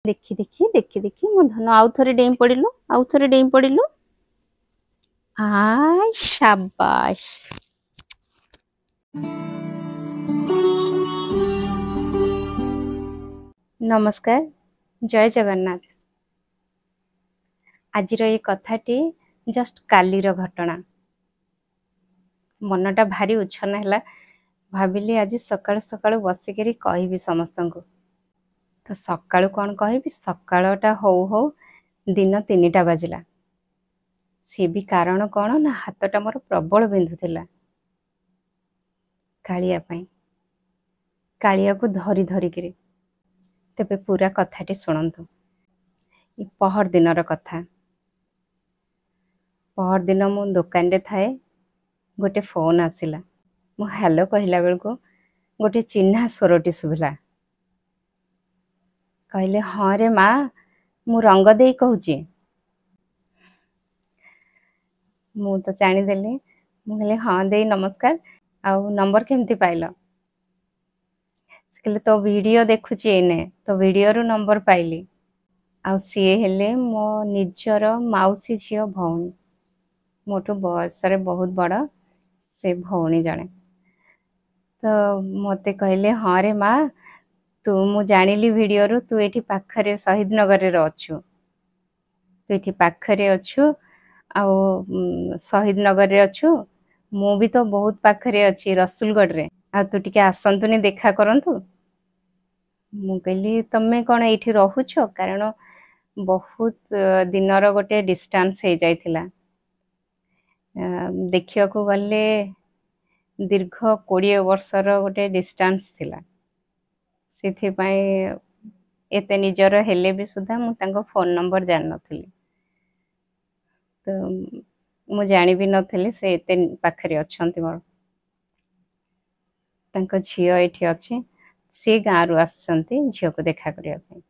ଦେଖି ଦେଖି ଦେଖି ଦେଖି ମୋ ଧନ ଆଉ ଥରେ ଡେଇଁ ପଡ଼ିଲୁ, ଆଉ ଥରେ ଡେଇଁ ପଡ଼ିଲୁ। ଆୟ ସାବାସ। ନମସ୍କାର, ଜୟ ଜଗନ୍ନାଥ। ଆଜିର ଏଇ କଥାଟି ଜଷ୍ଟ କାଲିର ଘଟଣା। ମନଟା ଭାରି ଉଚ୍ଛନ୍ନ ହେଲା, ଭାବିଲି ଆଜି ସକାଳୁ ସକାଳୁ ବସିକରି କହିବି ସମସ୍ତଙ୍କୁ। ତ ସକାଳୁ କ'ଣ କହିବି, ସକାଳଟା ହଉ ହଉ ଦିନ 3ଟା ବାଜିଲା। ସିଏ ବି କାରଣ କ'ଣ ନା, ହାତଟା ମୋର ପ୍ରବଳ ବିନ୍ଧୁଥିଲା କାଳିଆ ପାଇଁ, କାଳିଆକୁ ଧରି ଧରିକିରି। ତେବେ ପୁରା କଥାଟି ଶୁଣନ୍ତୁ। ପହର ଦିନର କଥା। ପହର ଦିନ ମୁଁ ଦୋକାନରେ ଥାଏ, ଗୋଟେ ଫୋନ୍ ଆସିଲା। ମୁଁ ହ୍ୟାଲୋ କହିଲା ବେଳକୁ ଗୋଟେ ଚିହ୍ନା ସ୍ୱରଟି ଶୁଭିଲା। କହିଲେ, ହଁ ରେ ମା, ମୁଁ ରଙ୍ଗ ଦେଇ କହୁଛି। ମୁଁ ତ ଜାଣିଦେଲି। ମୁଁ କହିଲି, ହଁ ଦେଇ ନମସ୍କାର, ଆଉ ନମ୍ବର କେମିତି ପାଇଲ? ସେ କହିଲେ, ତୋ ଭିଡ଼ିଓ ଦେଖୁଛି ଏଇନେ, ତୋ ଭିଡ଼ିଓରୁ ନମ୍ବର ପାଇଲି। ଆଉ ସିଏ ହେଲେ ମୋ ନିଜର ମାଉସୀ ଝିଅ ଭଉଣୀ, ମୋଠୁ ବୟସରେ ବହୁତ ବଡ଼ ସେ ଭଉଣୀ ଜଣେ। ତ ମୋତେ କହିଲେ, ହଁ ରେ ମା, ତୁ ମୁଁ ଜାଣିଲି ଭିଡ଼ିଓରୁ ତୁ ଏଇଠି ପାଖରେ ଶହୀଦ ନଗରରେ ଅଛୁ, ତୁ ଏଠି ପାଖରେ ଅଛୁ ଆଉ ଶହୀଦ ନଗରରେ ଅଛୁ, ମୁଁ ବି ତ ବହୁତ ପାଖରେ ଅଛି ରସୁଲଗଡ଼ରେ, ଆଉ ତୁ ଟିକେ ଆସନ୍ତୁନି ଦେଖା କରନ୍ତୁ। ମୁଁ କହିଲି, ତମେ କ'ଣ ଏଇଠି ରହୁଛ? କାରଣ ବହୁତ ଦିନର ଗୋଟେ ଡିଷ୍ଟାନ୍ସ ହେଇଯାଇଥିଲା। ଦେଖିବାକୁ ଗଲେ ଦୀର୍ଘ 20 ବର୍ଷର ଗୋଟେ ଡିଷ୍ଟାନ୍ସ ଥିଲା। ସେଥିପାଇଁ ଏତେ ନିଜର ହେଲେ ବି ସୁଦ୍ଧା ମୁଁ ତାଙ୍କ ଫୋନ୍ ନମ୍ବର ଜାଣିନଥିଲି। ତ ମୁଁ ଜାଣିବି ନଥିଲି ସେ ଏତେ ପାଖରେ ଅଛନ୍ତି ମୋର। ତାଙ୍କ ଝିଅ ଏଇଠି ଅଛି, ସିଏ ଗାଁରୁ ଆସିଛନ୍ତି ଝିଅକୁ ଦେଖା କରିବା ପାଇଁ।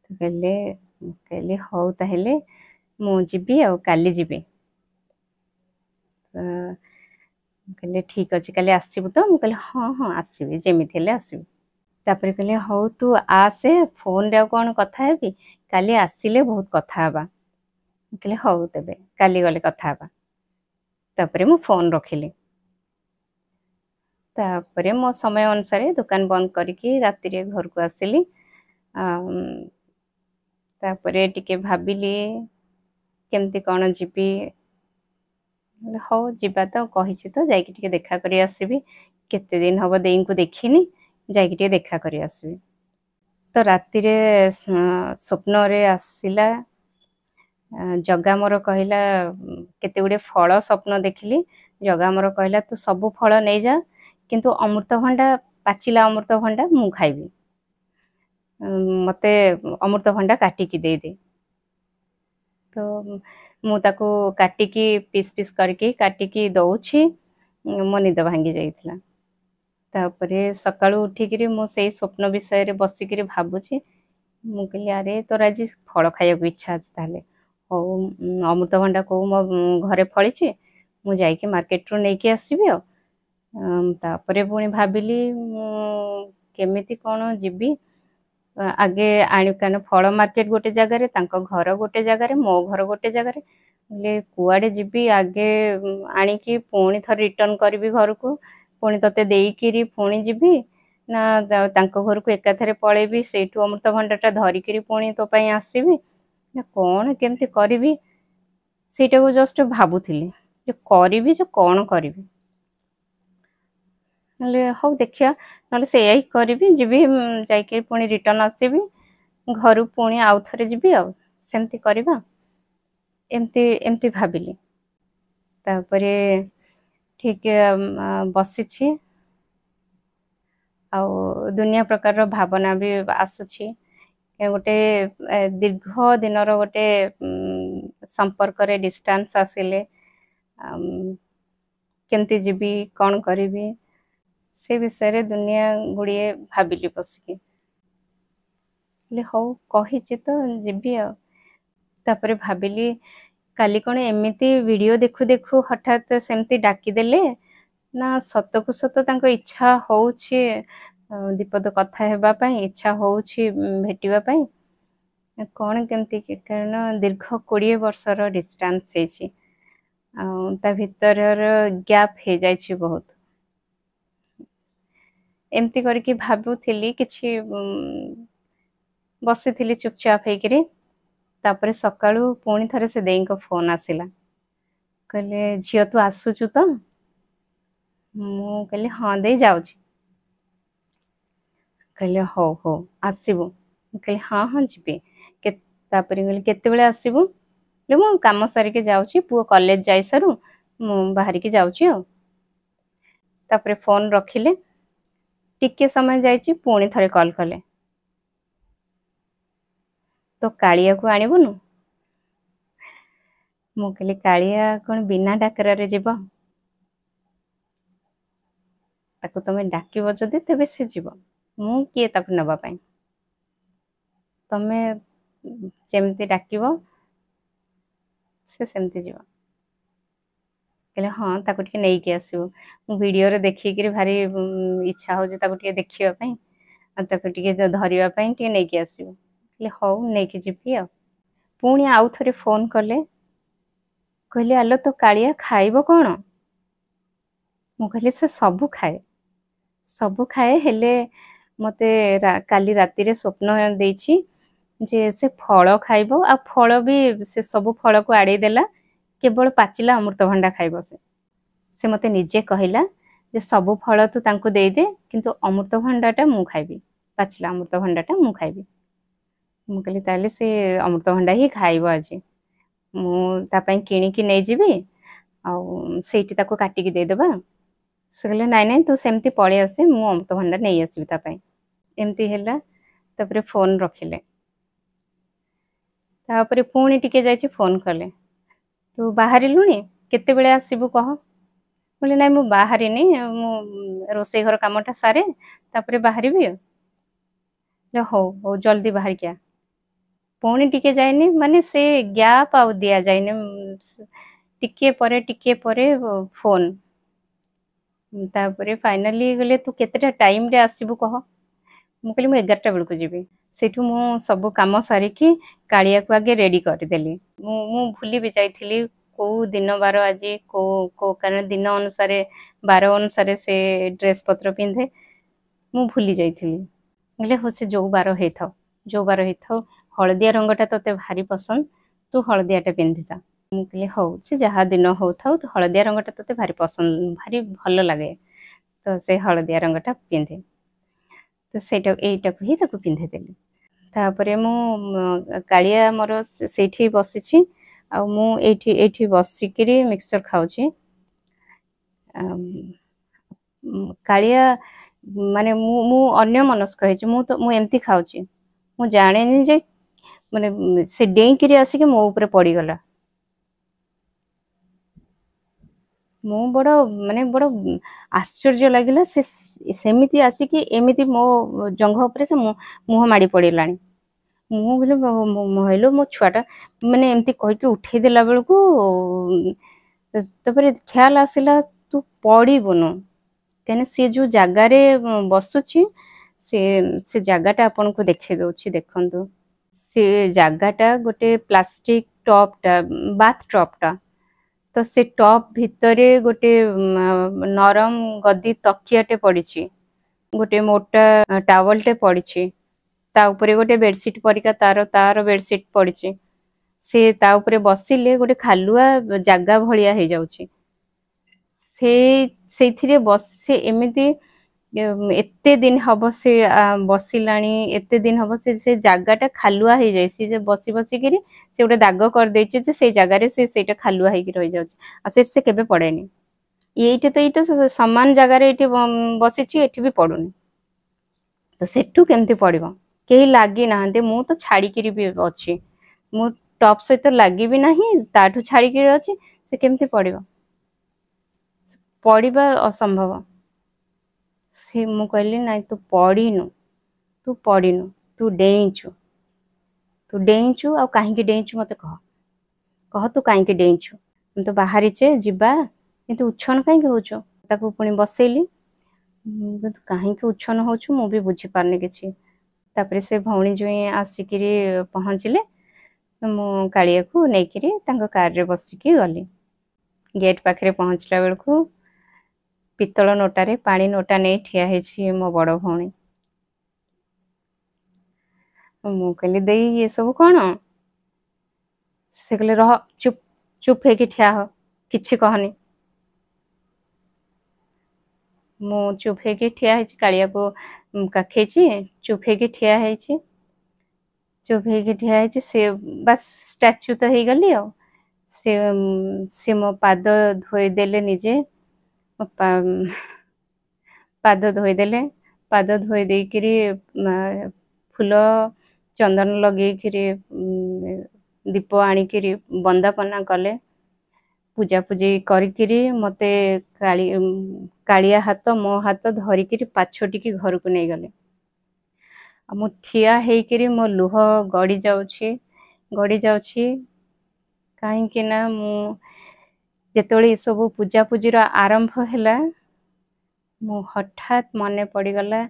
ତ କହିଲେ, ମୁଁ କହିଲି ହଉ ତାହେଲେ ମୁଁ ଯିବି ଆଉ କାଲି ଯିବି। ତ କହିଲେ ଠିକ୍ ଅଛି, କାଲି ଆସିବୁ ତ? ମୁଁ କହିଲି ହଁ ହଁ ଆସିବି, ଯେମିତି ହେଲେ ଆସିବି। ତାପରେ କହିଲେ ହଉ ତୁ ଆସେ, ଫୋନରେ ଆଉ କ'ଣ କଥା ହେବି, କାଲି ଆସିଲେ ବହୁତ କଥା ହେବା। ମୁଁ କହିଲି ହଉ ତେବେ କାଲି ଗଲେ କଥା ହେବା। ତାପରେ ମୁଁ ଫୋନ୍ ରଖିଲି। ତାପରେ ମୋ ସମୟ ଅନୁସାରେ ଦୋକାନ ବନ୍ଦ କରିକି ରାତିରେ ଘରକୁ ଆସିଲି। ତାପରେ ଟିକେ ଭାବିଲି କେମିତି କ'ଣ ଯିବି। ହଉ ଯିବା ତ କହିଛି ତ, ଯାଇକି ଟିକେ ଦେଖା କରି ଆସିବି, କେତେ ଦିନ ହବ ଦେଇଙ୍କୁ ଦେଖିନି, ଯାଇକି ଟିକେ ଦେଖା କରି ଆସିବି। ତ ରାତିରେ ସ୍ୱପ୍ନରେ ଆସିଲା ଜଗା ମୋର କହିଲା, କେତେ ଗୁଡ଼ିଏ ଫଳ ସ୍ୱପ୍ନ ଦେଖିଲି। ଜଗା ମୋର କହିଲା ତୁ ସବୁ ଫଳ ନେଇଯା, କିନ୍ତୁ ଅମୃତଭଣ୍ଡା, ପାଚିଲା ଅମୃତଭଣ୍ଡା ମୁଁ ଖାଇବି, ମୋତେ ଅମୃତଭଣ୍ଡା କାଟିକି ଦେଇଦେ। ତ ମୁଁ ତାକୁ କାଟିକି ପିସ୍ ପିସ୍ କରିକି କାଟିକି ଦଉଛି, ମୋ ନିଦ ଭାଙ୍ଗି ଯାଇଥିଲା। ତାପରେ ସକାଳୁ ଉଠିକିରି ମୁଁ ସେଇ ସ୍ୱପ୍ନ ବିଷୟରେ ବସିକିରି ଭାବୁଛି। ମୁଁ କହିଲି ଆରେ ତୋର ଆଜି ଫଳ ଖାଇବାକୁ ଇଚ୍ଛା ଅଛି ତାହେଲେ, ହଉ ଅମୃତଭଣ୍ଡା କୋଉ ମୋ ଘରେ ଫଳିଛି, ମୁଁ ଯାଇକି ମାର୍କେଟରୁ ନେଇକି ଆସିବି। ଆଉ ତାପରେ ପୁଣି ଭାବିଲି ମୁଁ କେମିତି କ'ଣ ଯିବି ଆଗେ ଆଣି, କାରଣ ଫଳ ମାର୍କେଟ ଗୋଟେ ଜାଗାରେ, ତାଙ୍କ ଘର ଗୋଟେ ଜାଗାରେ, ମୋ ଘର ଗୋଟେ ଜାଗାରେ। ହେଲେ କୁଆଡ଼େ ଯିବି ଆଗେ ଆଣିକି ପୁଣି ଥରେ ରିଟର୍ଣ୍ଣ କରିବି ଘରକୁ, ପୁଣି ତୋତେ ଦେଇକିରି ପୁଣି ଯିବି ନା ତାଙ୍କ ଘରକୁ ଏକାଥରେ ପଳେଇବି, ସେଇଠୁ ଅମୃତଭଣ୍ଡାଟା ଧରିକିରି ପୁଣି ତୋ ପାଇଁ ଆସିବି, ନା କ'ଣ କେମିତି କରିବି ସେଇଟାକୁ ଜଷ୍ଟ ଭାବୁଥିଲି ଯେ କରିବି ଯେ କ'ଣ କରିବି। ହେଲେ ହଉ ଦେଖିବା, ନହେଲେ ସେଇଆ ହିଁ କରିବି, ଯିବି ଯାଇକି ପୁଣି ରିଟର୍ଣ୍ଣ ଆସିବି ଘରୁ, ପୁଣି ଆଉ ଥରେ ଯିବି, ଆଉ ସେମିତି କରିବା, ଏମିତି ଏମିତି ଭାବିଲି। ତାପରେ ଠିକ ବସିଛି ଆଉ ଦୁନିଆ ପ୍ରକାରର ଭାବନା ବି ଆସୁଛି। ଗୋଟେ ଦୀର୍ଘ ଦିନର ଗୋଟେ ସମ୍ପର୍କରେ ଡିଷ୍ଟାନ୍ସ ଆସିଲେ କେମିତି ଯିବି କ'ଣ କରିବି ସେ ବିଷୟରେ ଦୁନିଆ ଗୁଡ଼ିଏ ଭାବିଲି ବସିକି। ହେଲେ ହଉ କହିଛି ତ ଯିବି ଆଉ। ତାପରେ ଭାବିଲି କାଲି କ'ଣ ଏମିତି ଭିଡ଼ିଓ ଦେଖୁ ଦେଖୁ ହଠାତ୍ ସେମିତି ଡାକିଦେଲେ, ନା ସତକୁ ସତ ତାଙ୍କ ଇଚ୍ଛା ହେଉଛି ଦୀପଦ କଥା ହେବା ପାଇଁ, ଇଚ୍ଛା ହେଉଛି ଭେଟିବା ପାଇଁ। କ'ଣ କେମିତି, କାରଣ ଦୀର୍ଘ 20 ବର୍ଷର ଡିଷ୍ଟାନ୍ସ ହେଇଛି ଆଉ ତା ଭିତରର ଗ୍ୟାପ୍ ହେଇଯାଇଛି ବହୁତ। ଏମିତି କରିକି ଭାବୁଥିଲି, କିଛି ବସିଥିଲି ଚୁପଚାପ ହେଇକିରି। ତାପରେ ସକାଳୁ ପୁଣି ଥରେ ସେ ଦେଇଙ୍କ ଫୋନ୍ ଆସିଲା, କହିଲେ ଝିଅ ତୁ ଆସୁଛୁ ତ? ମୁଁ କହିଲି ହଁ ଦେଇ ଯାଉଛି। କହିଲେ ହଉ ହଉ ଆସିବୁ। ମୁଁ କହିଲି ହଁ ହଁ ଯିବି। ତାପରେ କହିଲି କେତେବେଳେ ଆସିବୁ? ମୁଁ କାମ ସାରିକି ଯାଉଛି, ପୁଅ କଲେଜ ଯାଇସାରୁ ମୁଁ ବାହାରିକି ଯାଉଛି ଆଉ। ତାପରେ ଫୋନ୍ ରଖିଲେ। ଟିକେ ସମୟ ଯାଇଛି ପୁଣି ଥରେ କଲ୍ କଲେ, ତୋ କାଳିଆକୁ ଆଣିବୁନୁ? ମୁଁ କହିଲି କାଳିଆ କ'ଣ ବିନା ଡାକରାରେ ଯିବ? ତାକୁ ତମେ ଡାକିବ ଯଦି ତେବେ ସେ ଯିବ, ମୁଁ କିଏ ତାକୁ ନେବା ପାଇଁ? ତମେ ଯେମିତି ଡାକିବ ସେ ସେମିତି ଯିବ। କହିଲେ ହଁ ତାକୁ ଟିକେ ନେଇକି ଆସିବୁ, ମୁଁ ଭିଡ଼ିଓରେ ଦେଖିକିରି ଭାରି ଇଚ୍ଛା ହେଉଛି ତାକୁ ଟିକେ ଦେଖିବା ପାଇଁ ଆଉ ତାକୁ ଟିକେ ଧରିବା ପାଇଁ, ଟିକେ ନେଇକି ଆସିବୁ। କହିଲେ ହଉ ନେଇକି ଯିବି ଆଉ। ପୁଣି ଆଉ ଥରେ ଫୋନ୍ କଲେ, କହିଲେ ଆଲୋ ତୋ କାଳିଆ ଖାଇବ କ'ଣ? ମୁଁ କହିଲି ସେ ସବୁ ଖାଏ, ସବୁ ଖାଏ, ହେଲେ ମୋତେ କାଲି ରାତିରେ ସ୍ୱପ୍ନ ଦେଇଛି ଯେ ସେ ଫଳ ଖାଇବ, ଆଉ ଫଳ ବି ସେ ସବୁ ଫଳକୁ ଆଡ଼େଇ ଦେଲା, କେବଳ ପାଚିଲା ଅମୃତଭଣ୍ଡା ଖାଇବ ସେ। ସେ ମୋତେ ନିଜେ କହିଲା ଯେ ସବୁ ଫଳ ତୁ ତାଙ୍କୁ ଦେଇଦେ, କିନ୍ତୁ ଅମୃତଭଣ୍ଡାଟା ମୁଁ ଖାଇବି, ପାଚିଲା ଅମୃତଭଣ୍ଡାଟା ମୁଁ ଖାଇବି। ମୁଁ କହିଲି ତାହେଲେ ସେ ଅମୃତଭଣ୍ଡା ହିଁ ଖାଇବ ଆଜି, ମୁଁ ତା ପାଇଁ କିଣିକି ନେଇଯିବି ଆଉ ସେଇଠି ତାକୁ କାଟିକି ଦେଇଦେବା। ସେ କହିଲେ ନାଇଁ ନାଇଁ ତୁ ସେମିତି ପଳେଇ ଆସେ, ମୁଁ ଅମୃତଭଣ୍ଡା ନେଇ ଆସିବି ତା ପାଇଁ। ଏମିତି ହେଲା। ତାପରେ ଫୋନ୍ ରଖିଲେ। ତାପରେ ପୁଣି ଟିକେ ଯାଇଛି ଫୋନ୍ କଲେ, ତୁ ବାହାରିଲୁଣି, କେତେବେଳେ ଆସିବୁ କହ? କହିଲି ନାଇଁ ମୁଁ ବାହାରିନି, ମୁଁ ରୋଷେଇ ଘର କାମଟା ସାରେ ତାପରେ ବାହାରିବି ଆଉ। ହଉ ହଉ ଜଲ୍ଦି ବାହାରିକି ଆ। ପୁଣି ଟିକେ ଯାଇନି, ମାନେ ସେ ଗ୍ୟାପ୍ ଆଉ ଦିଆଯାଇନି, ଟିକିଏ ପରେ ଟିକିଏ ପରେ ଫୋନ୍। ତାପରେ ଫାଇନାଲି ଗଲେ ତୁ କେତେଟା ଟାଇମ୍ରେ ଆସିବୁ କହ? ମୁଁ କହିଲି ମୁଁ 11ଟା ବେଳକୁ ଯିବି। ସେଇଠୁ ମୁଁ ସବୁ କାମ ସାରିକି କାଳିଆକୁ ଆଗେ ରେଡ଼ି କରିଦେଲି। ମୁଁ ଭୁଲି ବି ଯାଇଥିଲି କେଉଁ ଦିନ ବାର ଆଜି କେଉଁ କେଉଁ, କାରଣ ଦିନ ଅନୁସାରେ ବାର ଅନୁସାରେ ସେ ଡ୍ରେସ୍ ପତ୍ର ପିନ୍ଧେ, ମୁଁ ଭୁଲି ଯାଇଥିଲି। କହିଲେ ହଉ ସେ ଯେଉଁ ବାର ହେଇଥାଉ, ଯେଉଁ ବାର ହେଇଥାଉ, ହଳଦିଆ ରଙ୍ଗଟା ତୋତେ ଭାରି ପସନ୍ଦ, ତୁ ହଳଦିଆଟା ପିନ୍ଧିଥା। ମୁଁ କହିଲି ହଉ ସେ ଯାହା ଦିନ ହଉଥାଉ, ତୁ ହଳଦିଆ ରଙ୍ଗଟା ତୋତେ ଭାରି ପସନ୍ଦ, ଭାରି ଭଲ ଲାଗେ, ତ ସେ ହଳଦିଆ ରଙ୍ଗଟା ପିନ୍ଧେ। ତ ସେଇଟା ଏଇଟାକୁ ହିଁ ତାକୁ ପିନ୍ଧେଇଦେଲି। ତାପରେ ମୁଁ କାଳିଆ ମୋର ସେଇଠି ବସିଛି ଆଉ ମୁଁ ଏଇଠି ବସିକିରି ମିକ୍ସଚର ଖାଉଛି। କାଳିଆ ମାନେ ମୁଁ ଅନ୍ୟ ମନସ୍କ ହେଇଛି, ମୁଁ ତ ମୁଁ ଏମିତି ଖାଉଛି, ମୁଁ ଜାଣିନି ଯେ ମାନେ ସେ ଡେଇଁକିରି ଆସିକି ମୋ ଉପରେ ପଡ଼ିଗଲା। ମୁଁ ବଡ଼ ମାନେ ବଡ଼ ଆଶ୍ଚର୍ଯ୍ୟ ଲାଗିଲା, ସେ ସେମିତି ଆସିକି ଏମିତି ମୋ ଜଙ୍ଘ ଉପରେ ସେ ମୁହଁ ମାଡ଼ି ପଡ଼ିଲାଣି। ମୁଁ କହିଲି ହେଇଲୋ ମୋ ଛୁଆଟା, ମାନେ ଏମିତି କହିକି ଉଠେଇ ଦେଲା ବେଳକୁ ତାପରେ ଖିଆଲ ଆସିଲା ତୁ ପଡ଼ିବୁନୁ, କାହିଁକିନା ସିଏ ଯେଉଁ ଜାଗାରେ ବସୁଛି ସେ ଜାଗାଟା ଆପଣଙ୍କୁ ଦେଖେଇ ଦେଉଛି। ଦେଖନ୍ତୁ ସେ ଜାଗାଟା ଗୋଟେ ପ୍ଲାଷ୍ଟିକ ଟପ୍ଟା, ବାଥ୍ ଟପ୍ଟା, ତ ସେ ଟପ୍ ଭିତରେ ଗୋଟେ ନରମ ଗଦି ତକିଆଟେ ପଡ଼ିଛି, ଗୋଟେ ମୋଟା ଟାୱଲଟେ ପଡ଼ିଛି, ତା ଉପରେ ଗୋଟେ ବେଡସିଟ୍ ପରିକା ତାର ବେଡସିଟ୍ ପଡ଼ିଛି। ସେ ତା ଉପରେ ବସିଲେ ଗୋଟେ ଖାଲୁଆ ଜାଗା ଭଳିଆ ହେଇଯାଉଛି। ସେ ସେଇଥିରେ ବସେ ଏମିତି ଏତେ ଦିନ ହବ ସେ ବସିଲାଣି, ଏତେ ଦିନ ହବ ସେ ଜାଗାଟା ଖାଲୁଆ ହେଇଯାଇଛି। ଯେ ବସି ବସିକିରି ସେ ଗୋଟେ ଦାଗ କରିଦେଇଛି ଯେ ସେଇ ଜାଗାରେ ସେ ସେଇଟା ଖାଲୁଆ ହେଇକି ରହିଯାଉଛି, ଆଉ ସେଠି ସେ କେବେ ପଡ଼େନି। ଏଇଠି ତ ଏଇଟା ସମାନ ଜାଗାରେ ଏଇଠି ବସିଛି, ଏଠି ବି ପଡ଼ୁନି, ତ ସେଠୁ କେମିତି ପଡ଼ିବ? କେହି ଲାଗି ନାହାନ୍ତି, ମୁଁ ତ ଛାଡ଼ିକିରି ବି ଅଛି, ମୁଁ ଟପ୍ ସହିତ ଲାଗିବି ନାହିଁ, ତାଠୁ ଛାଡ଼ିକିରି ଅଛି, ସେ କେମିତି ପଡ଼ିବ? ପଡ଼ିବା ଅସମ୍ଭବ। ସେ ମୁଁ କହିଲି ନାଇଁ ତୁ ପଡ଼ିନୁ, ତୁ ପଡ଼ିନୁ, ତୁ ଡେଇଁଛୁ, ତୁ ଡେଇଁଛୁ, ଆଉ କାହିଁକି ଡେଇଁଛୁ ମୋତେ କହ, କହ ତୁ କାହିଁକି ଡେଇଁଛୁ? ଆମେ ତ ବାହାରିଛେ ଯିବା, କିନ୍ତୁ ଉଚ୍ଛନ କାହିଁକି ହଉଛୁ? ତାକୁ ପୁଣି ବସେଇଲି, କିନ୍ତୁ କାହିଁକି ଉଚ୍ଛନ ହଉଛୁ ମୁଁ ବି ବୁଝିପାରୁନି କିଛି। ତାପରେ ସେ ଭଉଣୀ ଜୋଇଁ ଆସିକିରି ପହଞ୍ଚିଲେ। ମୁଁ କାଳିଆକୁ ନେଇକିରି ତାଙ୍କ କାରରେ ବସିକି ଗଲି। ଗେଟ୍ ପାଖରେ ପହଞ୍ଚିଲା ବେଳକୁ ପିତ୍ତଳ ନୋଟାରେ ପାଣି ନୋଟା ନେଇ ଠିଆ ହେଇଛି ମୋ ବଡ଼ ଭଉଣୀ। ମୁଁ କହିଲି, ଦେଇ, ଏସବୁ କ'ଣ? ସେ କହିଲେ, ରହ, ଚୁପ୍ ଚୁପ୍ ହେଇକି ଠିଆ ହ, କିଛି କହନି। ମୁଁ ଚୁପ୍ ହେଇକି ଠିଆ ହେଇଛି, କାଳିଆକୁ କାଖେଇଛି, ଚୁପ୍ ହେଇକି ଠିଆ ହେଇଛି, ଚୁପ୍ ହେଇକି ଠିଆ ହେଇଛି। ସେ ବାସ୍ ଷ୍ଟାଚ୍ୟୁ ତ ହେଇଗଲି। ଆଉ ସେ ମୋ ପାଦ ଧୋଇଦେଲେ, ନିଜେ ପାଦ ଧୋଇଦେଲେ। ପାଦ ଧୋଇ ଦେଇକିରି ଫୁଲ ଚନ୍ଦନ ଲଗେଇକିରି, ଦୀପ ଆଣିକିରି ବନ୍ଦାପନା କଲେ। ପୂଜାପୂଜି କରିକିରି ମୋତେ କାଳିଆ ହାତ ମୋ ହାତ ଧରିକିରି ପାଛୋଟିକି ଘରକୁ ନେଇଗଲେ। ଆଉ ମୁଁ ଠିଆ ହେଇକିରି ମୋ ଲୁହ ଗଡ଼ି ଯାଉଛି, ଗଡ଼ି ଯାଉଛି, କାହିଁକି ନା ମୁଁ ଯେତେବେଳେ ଏସବୁ ପୂଜାପୂଜିର ଆରମ୍ଭ ହେଲା, ମୁଁ ହଠାତ୍ ମନେ ପଡ଼ିଗଲା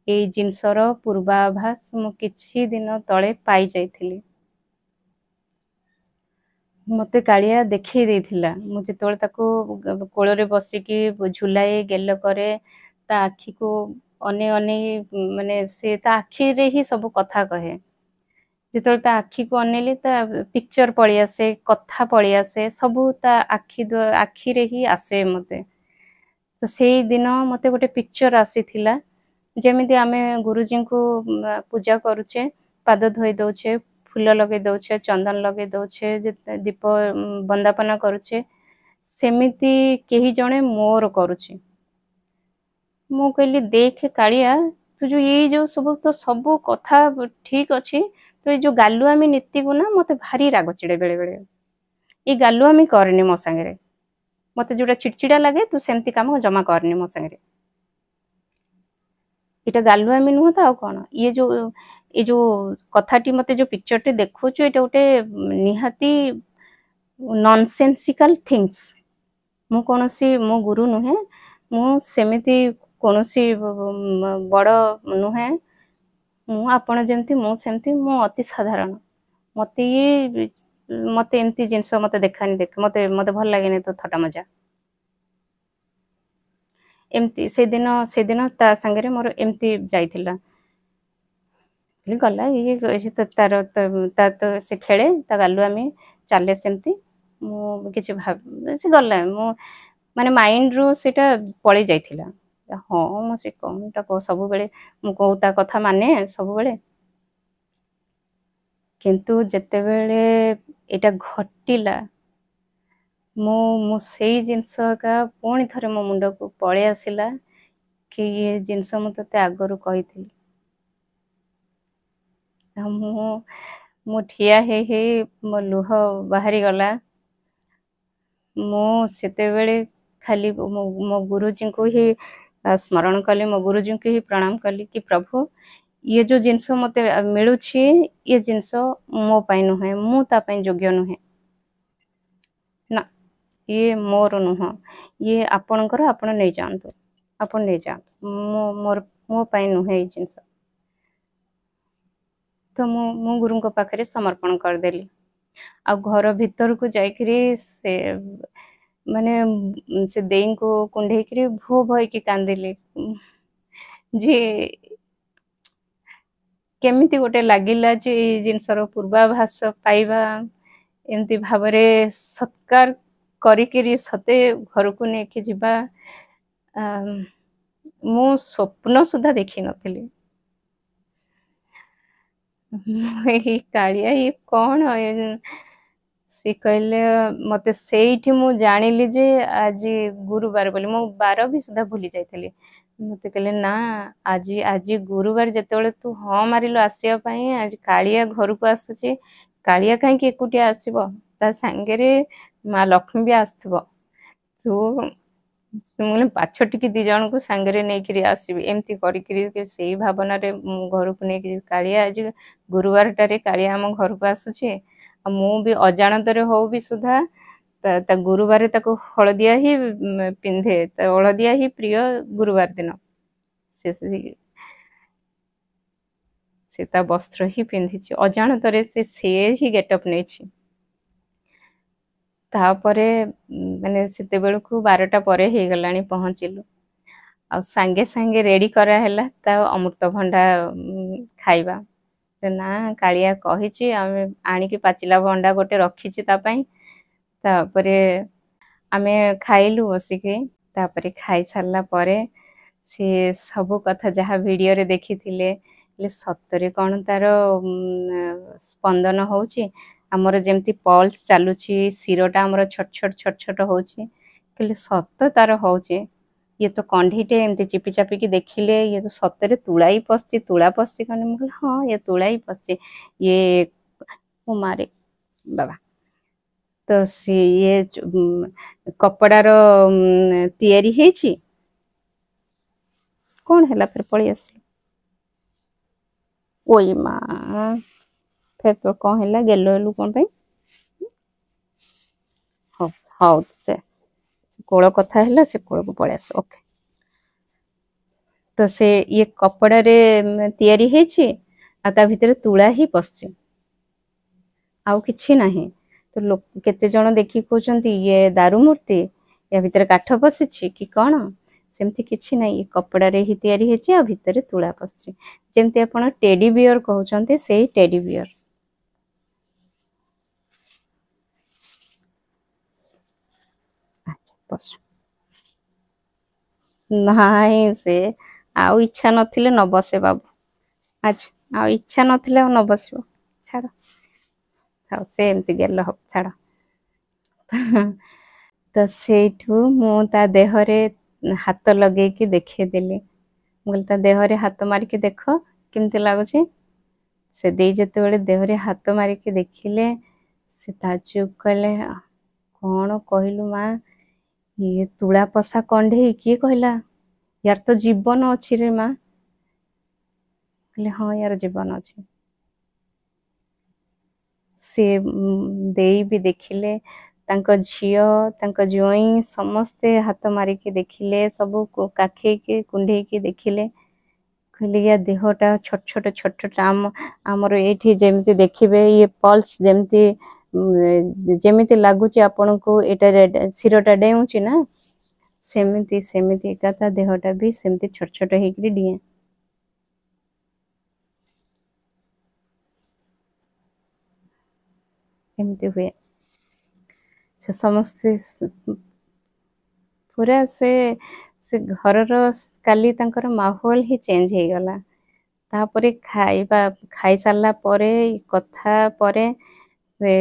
ଏଇ ଜିନିଷର ପୂର୍ବାଭାସ ମୁଁ କିଛି ଦିନ ତଳେ ପାଇଯାଇଥିଲି। ମୋତେ କାଳିଆ ଦେଖେଇ ଦେଇଥିଲା। ମୁଁ ଯେତେବେଳେ ତାକୁ କୋଳରେ ବସିକି ଝୁଲାଏ, ଗେଲ କରେ, ତା ଆଖିକୁ ଅନେଇ ଅନେଇ, ମାନେ ସେ ତା ଆଖିରେ ହିଁ ସବୁ କଥା କହେ। ଯେତେବେଳେ ତା ଆଖିକୁ ଅନେଇଲି, ତା ପିକ୍ଚର ପଳେଇ ଆସେ, କଥା ପଳେଇ ଆସେ, ସବୁ ତା ଆଖି ଆଖିରେ ହିଁ ଆସେ ମୋତେ। ତ ସେଇଦିନ ମୋତେ ଗୋଟେ ପିକ୍ଚର ଆସିଥିଲା, ଯେମିତି ଆମେ ଗୁରୁଜୀଙ୍କୁ ପୂଜା କରୁଛେ, ପାଦ ଧୋଇ ଦଉଛେ, ଫୁଲ ଲଗେଇ ଦଉଛେ, ଚନ୍ଦନ ଲଗେଇ ଦଉଛେ, ଦୀପ ବନ୍ଦାପନା କରୁଛେ, ସେମିତି କେହି ଜଣେ ମୋର କରୁଛି। ମୁଁ କହିଲି, ଦେଖେ କାଳିଆ, ତୁ ଯୋଉ ଏଇ ଯୋଉ ସବୁ ତ ସବୁ କଥା ଠିକ ଅଛି, ତ ଏଇ ଯୋଉ ଗାଲୁଆମି ନୀତିକୁ ନା ମତେ ଭାରି ରାଗ ଚିଡ଼େ ବେଳେ ବେଳେ। ଏଇ ଗାଲୁଆମି କରନି ମୋ ସାଙ୍ଗରେ। ମତେ ଯୋଉଟା ଚିଡ଼ଚିଡ଼ା ଲାଗେ, ତୁ ସେମିତି କାମ ଜମା କରନି ମୋ ସାଙ୍ଗରେ। ଏଇଟା ଗାଲୁଆମି ନୁହଁ ତ ଆଉ କ'ଣ? ଇଏ ଯୋଉ ଏ ଯୋଉ କଥାଟି ମତେ ଯୋଉ ପିକ୍ଚରଟି ଦେଖଉଛୁ, ଏଇଟା ଗୋଟେ ନିହାତି ନନସେନ୍ସିକାଲ ଥିଙ୍ଗସ୍। ମୁଁ କୌଣସି ମୋ ଗୁରୁ ନୁହେଁ, ମୁଁ ସେମିତି କୌଣସି ବଡ଼ ନୁହେଁ। ମୁଁ ଆପଣ ଯେମିତି, ମୁଁ ସେମିତି, ମୁଁ ଅତି ସାଧାରଣ। ମତେ ଇଏ ମତେ ଏମିତି ଜିନିଷ ମତେ ଦେଖାନି, ଦେଖ, ମତେ ଭଲ ଲାଗେନି ତୋ ଥଟା ମଜା। ଏମିତି ସେଦିନ ତା ସାଙ୍ଗରେ ମୋର ଏମିତି ଯାଇଥିଲା। ଗଲା ଇଏ ତାର ତା ତ ସେ ଖେଳେ, ତା ଗାଲୁଆମି ଚାଲେ ସେମିତି। ମୁଁ କିଛି ଭାବ ସେ ଗଲା, ମୁଁ ମାନେ ମାଇଣ୍ଡରୁ ସେଇଟା ପଳେଇ ଯାଇଥିଲା। ହଁ, ମୁଁ ସେ କ'ଣଟା ସବୁବେଳେ ମୁଁ କହୁ ତା କଥା ମାନେ ସବୁବେଳେ। କିନ୍ତୁ ଯେତେବେଳେ ଏଇଟା ଘଟିଲା, ମୁଁ ସେଇ ଜିନିଷ ଏକା ପୁଣି ଥରେ ମୋ ମୁଣ୍ଡକୁ ପଳେଇ ଆସିଲା କି ଇଏ ଜିନିଷ ମୁଁ ତୋତେ ଆଗରୁ କହିଥିଲି। ଆଉ ମୁଁ ଠିଆ ହେଇ ହେଇ ମୋ ଲୁହ ବାହାରିଗଲା। ମୁଁ ସେତେବେଳେ ଖାଲି ମୋ ଗୁରୁଜୀଙ୍କୁ ହିଁ ସ୍ମରଣ କଲି, ମୋ ଗୁରୁଜୀଙ୍କୁ ହିଁ ପ୍ରଣାମ କଲି କି ପ୍ରଭୁ, ଇଏ ଯୋଉ ଜିନିଷ ମତେ ମିଳୁଛି, ଇଏ ଜିନିଷ ମୋ ପାଇଁ ନୁହେଁ, ମୁଁ ତା ପାଇଁ ଯୋଗ୍ୟ ନୁହେଁ। ନା, ଇଏ ମୋର ନୁହଁ, ଇଏ ଆପଣଙ୍କର, ଆପଣ ନେଇଯାଆନ୍ତୁ, ଆପଣ ନେଇଯାଆନ୍ତୁ। ମୁଁ ମୋର ମୋ ପାଇଁ ନୁହେଁ ଏଇ ଜିନିଷ। ତ ମୁଁ ଗୁରୁଙ୍କ ପାଖରେ ସମର୍ପଣ କରିଦେଲି। ଆଉ ଘର ଭିତରକୁ ଯାଇକିରି ସେ ମାନେ ସେ ଦେଇଙ୍କୁ କୁଣ୍ଢେଇକିରି ଭୋ ଭୋ ହେଇକି କାନ୍ଦିଲି ଯେ କେମିତି ଗୋଟେ ଲାଗିଲା ଯେ ଏଇ ଜିନିଷର ପୂର୍ବାଭାସ ପାଇବା, ଏମିତି ଭାବରେ ସତ୍କାର କରିକିରି ସତେ ଘରକୁ ନେଇକି ଯିବା, ମୁଁ ସ୍ୱପ୍ନ ସୁଦ୍ଧା ଦେଖିନଥିଲି। ଏଇ କାଳିଆ, ଇଏ କ'ଣ? ସେ କହିଲେ ମତେ, ସେଇଠି ମୁଁ ଜାଣିଲି ଯେ ଆଜି ଗୁରୁବାର ବୋଲି। ମୁଁ ବାର ବି ସୁଦ୍ଧା ଭୁଲି ଯାଇଥିଲି। ମତେ କହିଲେ, ନା, ଆଜି ଗୁରୁବାର, ଯେତେବେଳେ ତୁ ହଁ ମାରିଲୁ ଆସିବା ପାଇଁ, ଆଜି କାଳିଆ ଘରକୁ ଆସୁଛି। କାଳିଆ କାହିଁକି ଏକୁଟିଆ ଆସିବ? ତା ସାଙ୍ଗରେ ମା ଲକ୍ଷ୍ମୀ ବି ଆସୁଥିବ। ତୁ ମୁଁ ପାଛୋଟିକି ଦି ଜଣଙ୍କୁ ସାଙ୍ଗରେ ନେଇକିରି ଆସିବି। ଏମିତି କରିକିରି ସେଇ ଭାବନାରେ ମୁଁ ଘରକୁ ନେଇକି, କାଳିଆ ଆଜି ଗୁରୁବାରଟାରେ କାଳିଆ ଆମ ଘରକୁ ଆସୁଛି। ଆଉ ମୁଁ ବି ଅଜାଣତରେ ହଉ ବି ସୁଦ୍ଧା ତା ଗୁରୁବାରେ ତାକୁ ହଳଦିଆ ହିଁ ପିନ୍ଧେ, ହଳଦିଆ ହିଁ ପ୍ରିୟ ଗୁରୁବାର ଦିନ। ସେ ସେ ତା ବସ୍ତ୍ର ହିଁ ପିନ୍ଧିଛି, ଅଜାଣତରେ ସେ ହିଁ ଗେଟଅପ୍ ନେଇଛି। ତାପରେ ମାନେ ସେତେବେଳକୁ 12ଟା ପରେ ହେଇଗଲାଣି ପହଞ୍ଚିଲୁ, ଆଉ ସାଙ୍ଗେ ସାଙ୍ଗେ ରେଡ଼ି କରାହେଲା ତା ଅମୃତଭଣ୍ଡା ଖାଇବା। ନା କାଳିଆ କହିଛି, ଆମେ ଆଣିକି ପାଚିଲା ଭଣ୍ଡା ଗୋଟେ ରଖିଛି ତା ପାଇଁ। ତାପରେ ଆମେ ଖାଇଲୁ ବସିକି। ତାପରେ ଖାଇସାରିଲା ପରେ ସିଏ ସବୁ କଥା ଯାହା ଭିଡ଼ିଓରେ ଦେଖିଥିଲେ, ହେଲେ ସତରେ କ'ଣ ତାର ସ୍ପନ୍ଦନ ହେଉଛି? ଆମର ଯେମିତି ପଲ୍ସ ଚାଲୁଛି, ଶିରଟା ଆମର ଛୋଟ ଛୋଟ ଛୋଟ ଛୋଟ ହେଉଛି, କହିଲେ ସତ ତାର ହେଉଛି। ଇଏ ତ କଣ୍ଢେଇଟେ ଏମିତି ଚିପି ଚାପିକି ଦେଖିଲେ, ଇଏ ତ ସତରେ ତୁଳା ହିଁ ପଶିଛି, ତୁଳା ପଶିଛି କଣ? ମୁଁ କହିଲି ହଁ, ଇଏ ତୁଳା ହିଁ ପଶିଛି। ଇଏ ମୁଁ ମାରେ ବାବା, ତ ସିଏ କପଡ଼ାର ତିଆରି ହେଇଛି। କ'ଣ ହେଲା? ଫେର ପଳେଇ ଆସିଲୁ। ଓଇ ମା, ଫେର ତୋର କ'ଣ ହେଲା? ଗେଲ ହେଲୁ କ'ଣ ପାଇଁ? ହଉ ହଉ, ସେ କୋଳ କଥା ହେଲା, ସେ କୋଳକୁ ପଳେଇ ଆସ। ଓକେ, ତ ସେ ଇଏ କପଡ଼ାରେ ତିଆରି ହେଇଛି ଆଉ ତା ଭିତରେ ତୁଳା ହିଁ ପଶିଛି, ଆଉ କିଛି ନାହିଁ। ତ ଲୋକ କେତେ ଜଣ ଦେଖିକି କହୁଛନ୍ତି ଇଏ ଦାରୁ ମୂର୍ତ୍ତି, ୟା ଭିତରେ କାଠ ପଶିଛି କି କ'ଣ? ସେମିତି କିଛି ନାହିଁ, ଇଏ କପଡ଼ାରେ ହିଁ ତିଆରି ହେଇଛି ଆଉ ଭିତରେ ତୁଳା ପଶିଛି। ଯେମିତି ଆପଣ ଟେଡି ବିୟର କହୁଛନ୍ତି, ସେଇ ଟେଡି ବିୟର। ଆଚ୍ଛା ବସ। ନାଇଁ, ସେ ଆଉ ଇଚ୍ଛା ନଥିଲେ ନ ବସେ ବାବୁ। ଆଚ୍ଛା, ଆଉ ଇଚ୍ଛା ନଥିଲେ ଆଉ ନ ବସିବ, ଛାଡ଼। ଥାଉ, ସେ ଏମିତି ଗେଲ ହବ, ଛାଡ଼। ତ ସେଇଠୁ ମୁଁ ତା ଦେହରେ ହାତ ଲଗେଇକି ଦେଖେଇଦେଲି। ମୁଁ କହିଲି ତା ଦେହରେ ହାତ ମାରିକି ଦେଖ କେମିତି ଲାଗୁଛି। ସେ ଦେଇ ଯେତେବେଳେ ଦେହରେ ହାତ ମାରିକି ଦେଖିଲେ, ସେ ତାଜୁବ କହିଲେ, କ'ଣ କହିଲୁ ମା, ଇଏ ତୁଳା ପଶା କଣ୍ଢେଇ? କିଏ କହିଲା? ୟାର ତ ଜୀବନ ଅଛି ରେ ମା। କହିଲେ ହଁ, ୟାର ଜୀବନ ଅଛି। ସେ ଦେଇ ବି ଦେଖିଲେ, ତାଙ୍କ ଝିଅ, ତାଙ୍କ ଜ୍ୱାଇଁ ସମସ୍ତେ ହାତ ମାରିକି ଦେଖିଲେ, ସବୁ କାଖେଇକି କୁଣ୍ଢେଇକି ଦେଖିଲେ। କହିଲେ ୟା ଦେହଟା ଛୋଟ ଛୋଟ ଛୋଟ ଛୋଟ, ଆମର ଏଇଠି ଯେମିତି ଦେଖିବେ ଇଏ ପଲ୍ସ ଯେମିତି ଯେମିତି ଲାଗୁଛି ଆପଣଙ୍କୁ, ଏଇଟା ଶିରଟା ଡେଉଁଛି ନା, ସେମିତି ସେମିତି ଏକା ତା ଦେହଟା ବି ସେମିତି ଛୋଟ ଛୋଟ ହେଇକିରି ଡିଏଁ। ଏମିତି ହୁଏ। ସେ ସମସ୍ତେ ପୁରା ସେ ଘରର କାଲି ତାଙ୍କର ମାହୋଲ ହିଁ ଚେଞ୍ଜ ହେଇଗଲା। ତାପରେ ଖାଇବା ଖାଇସାରିଲା ପରେ, କଥା ପରେ ସେ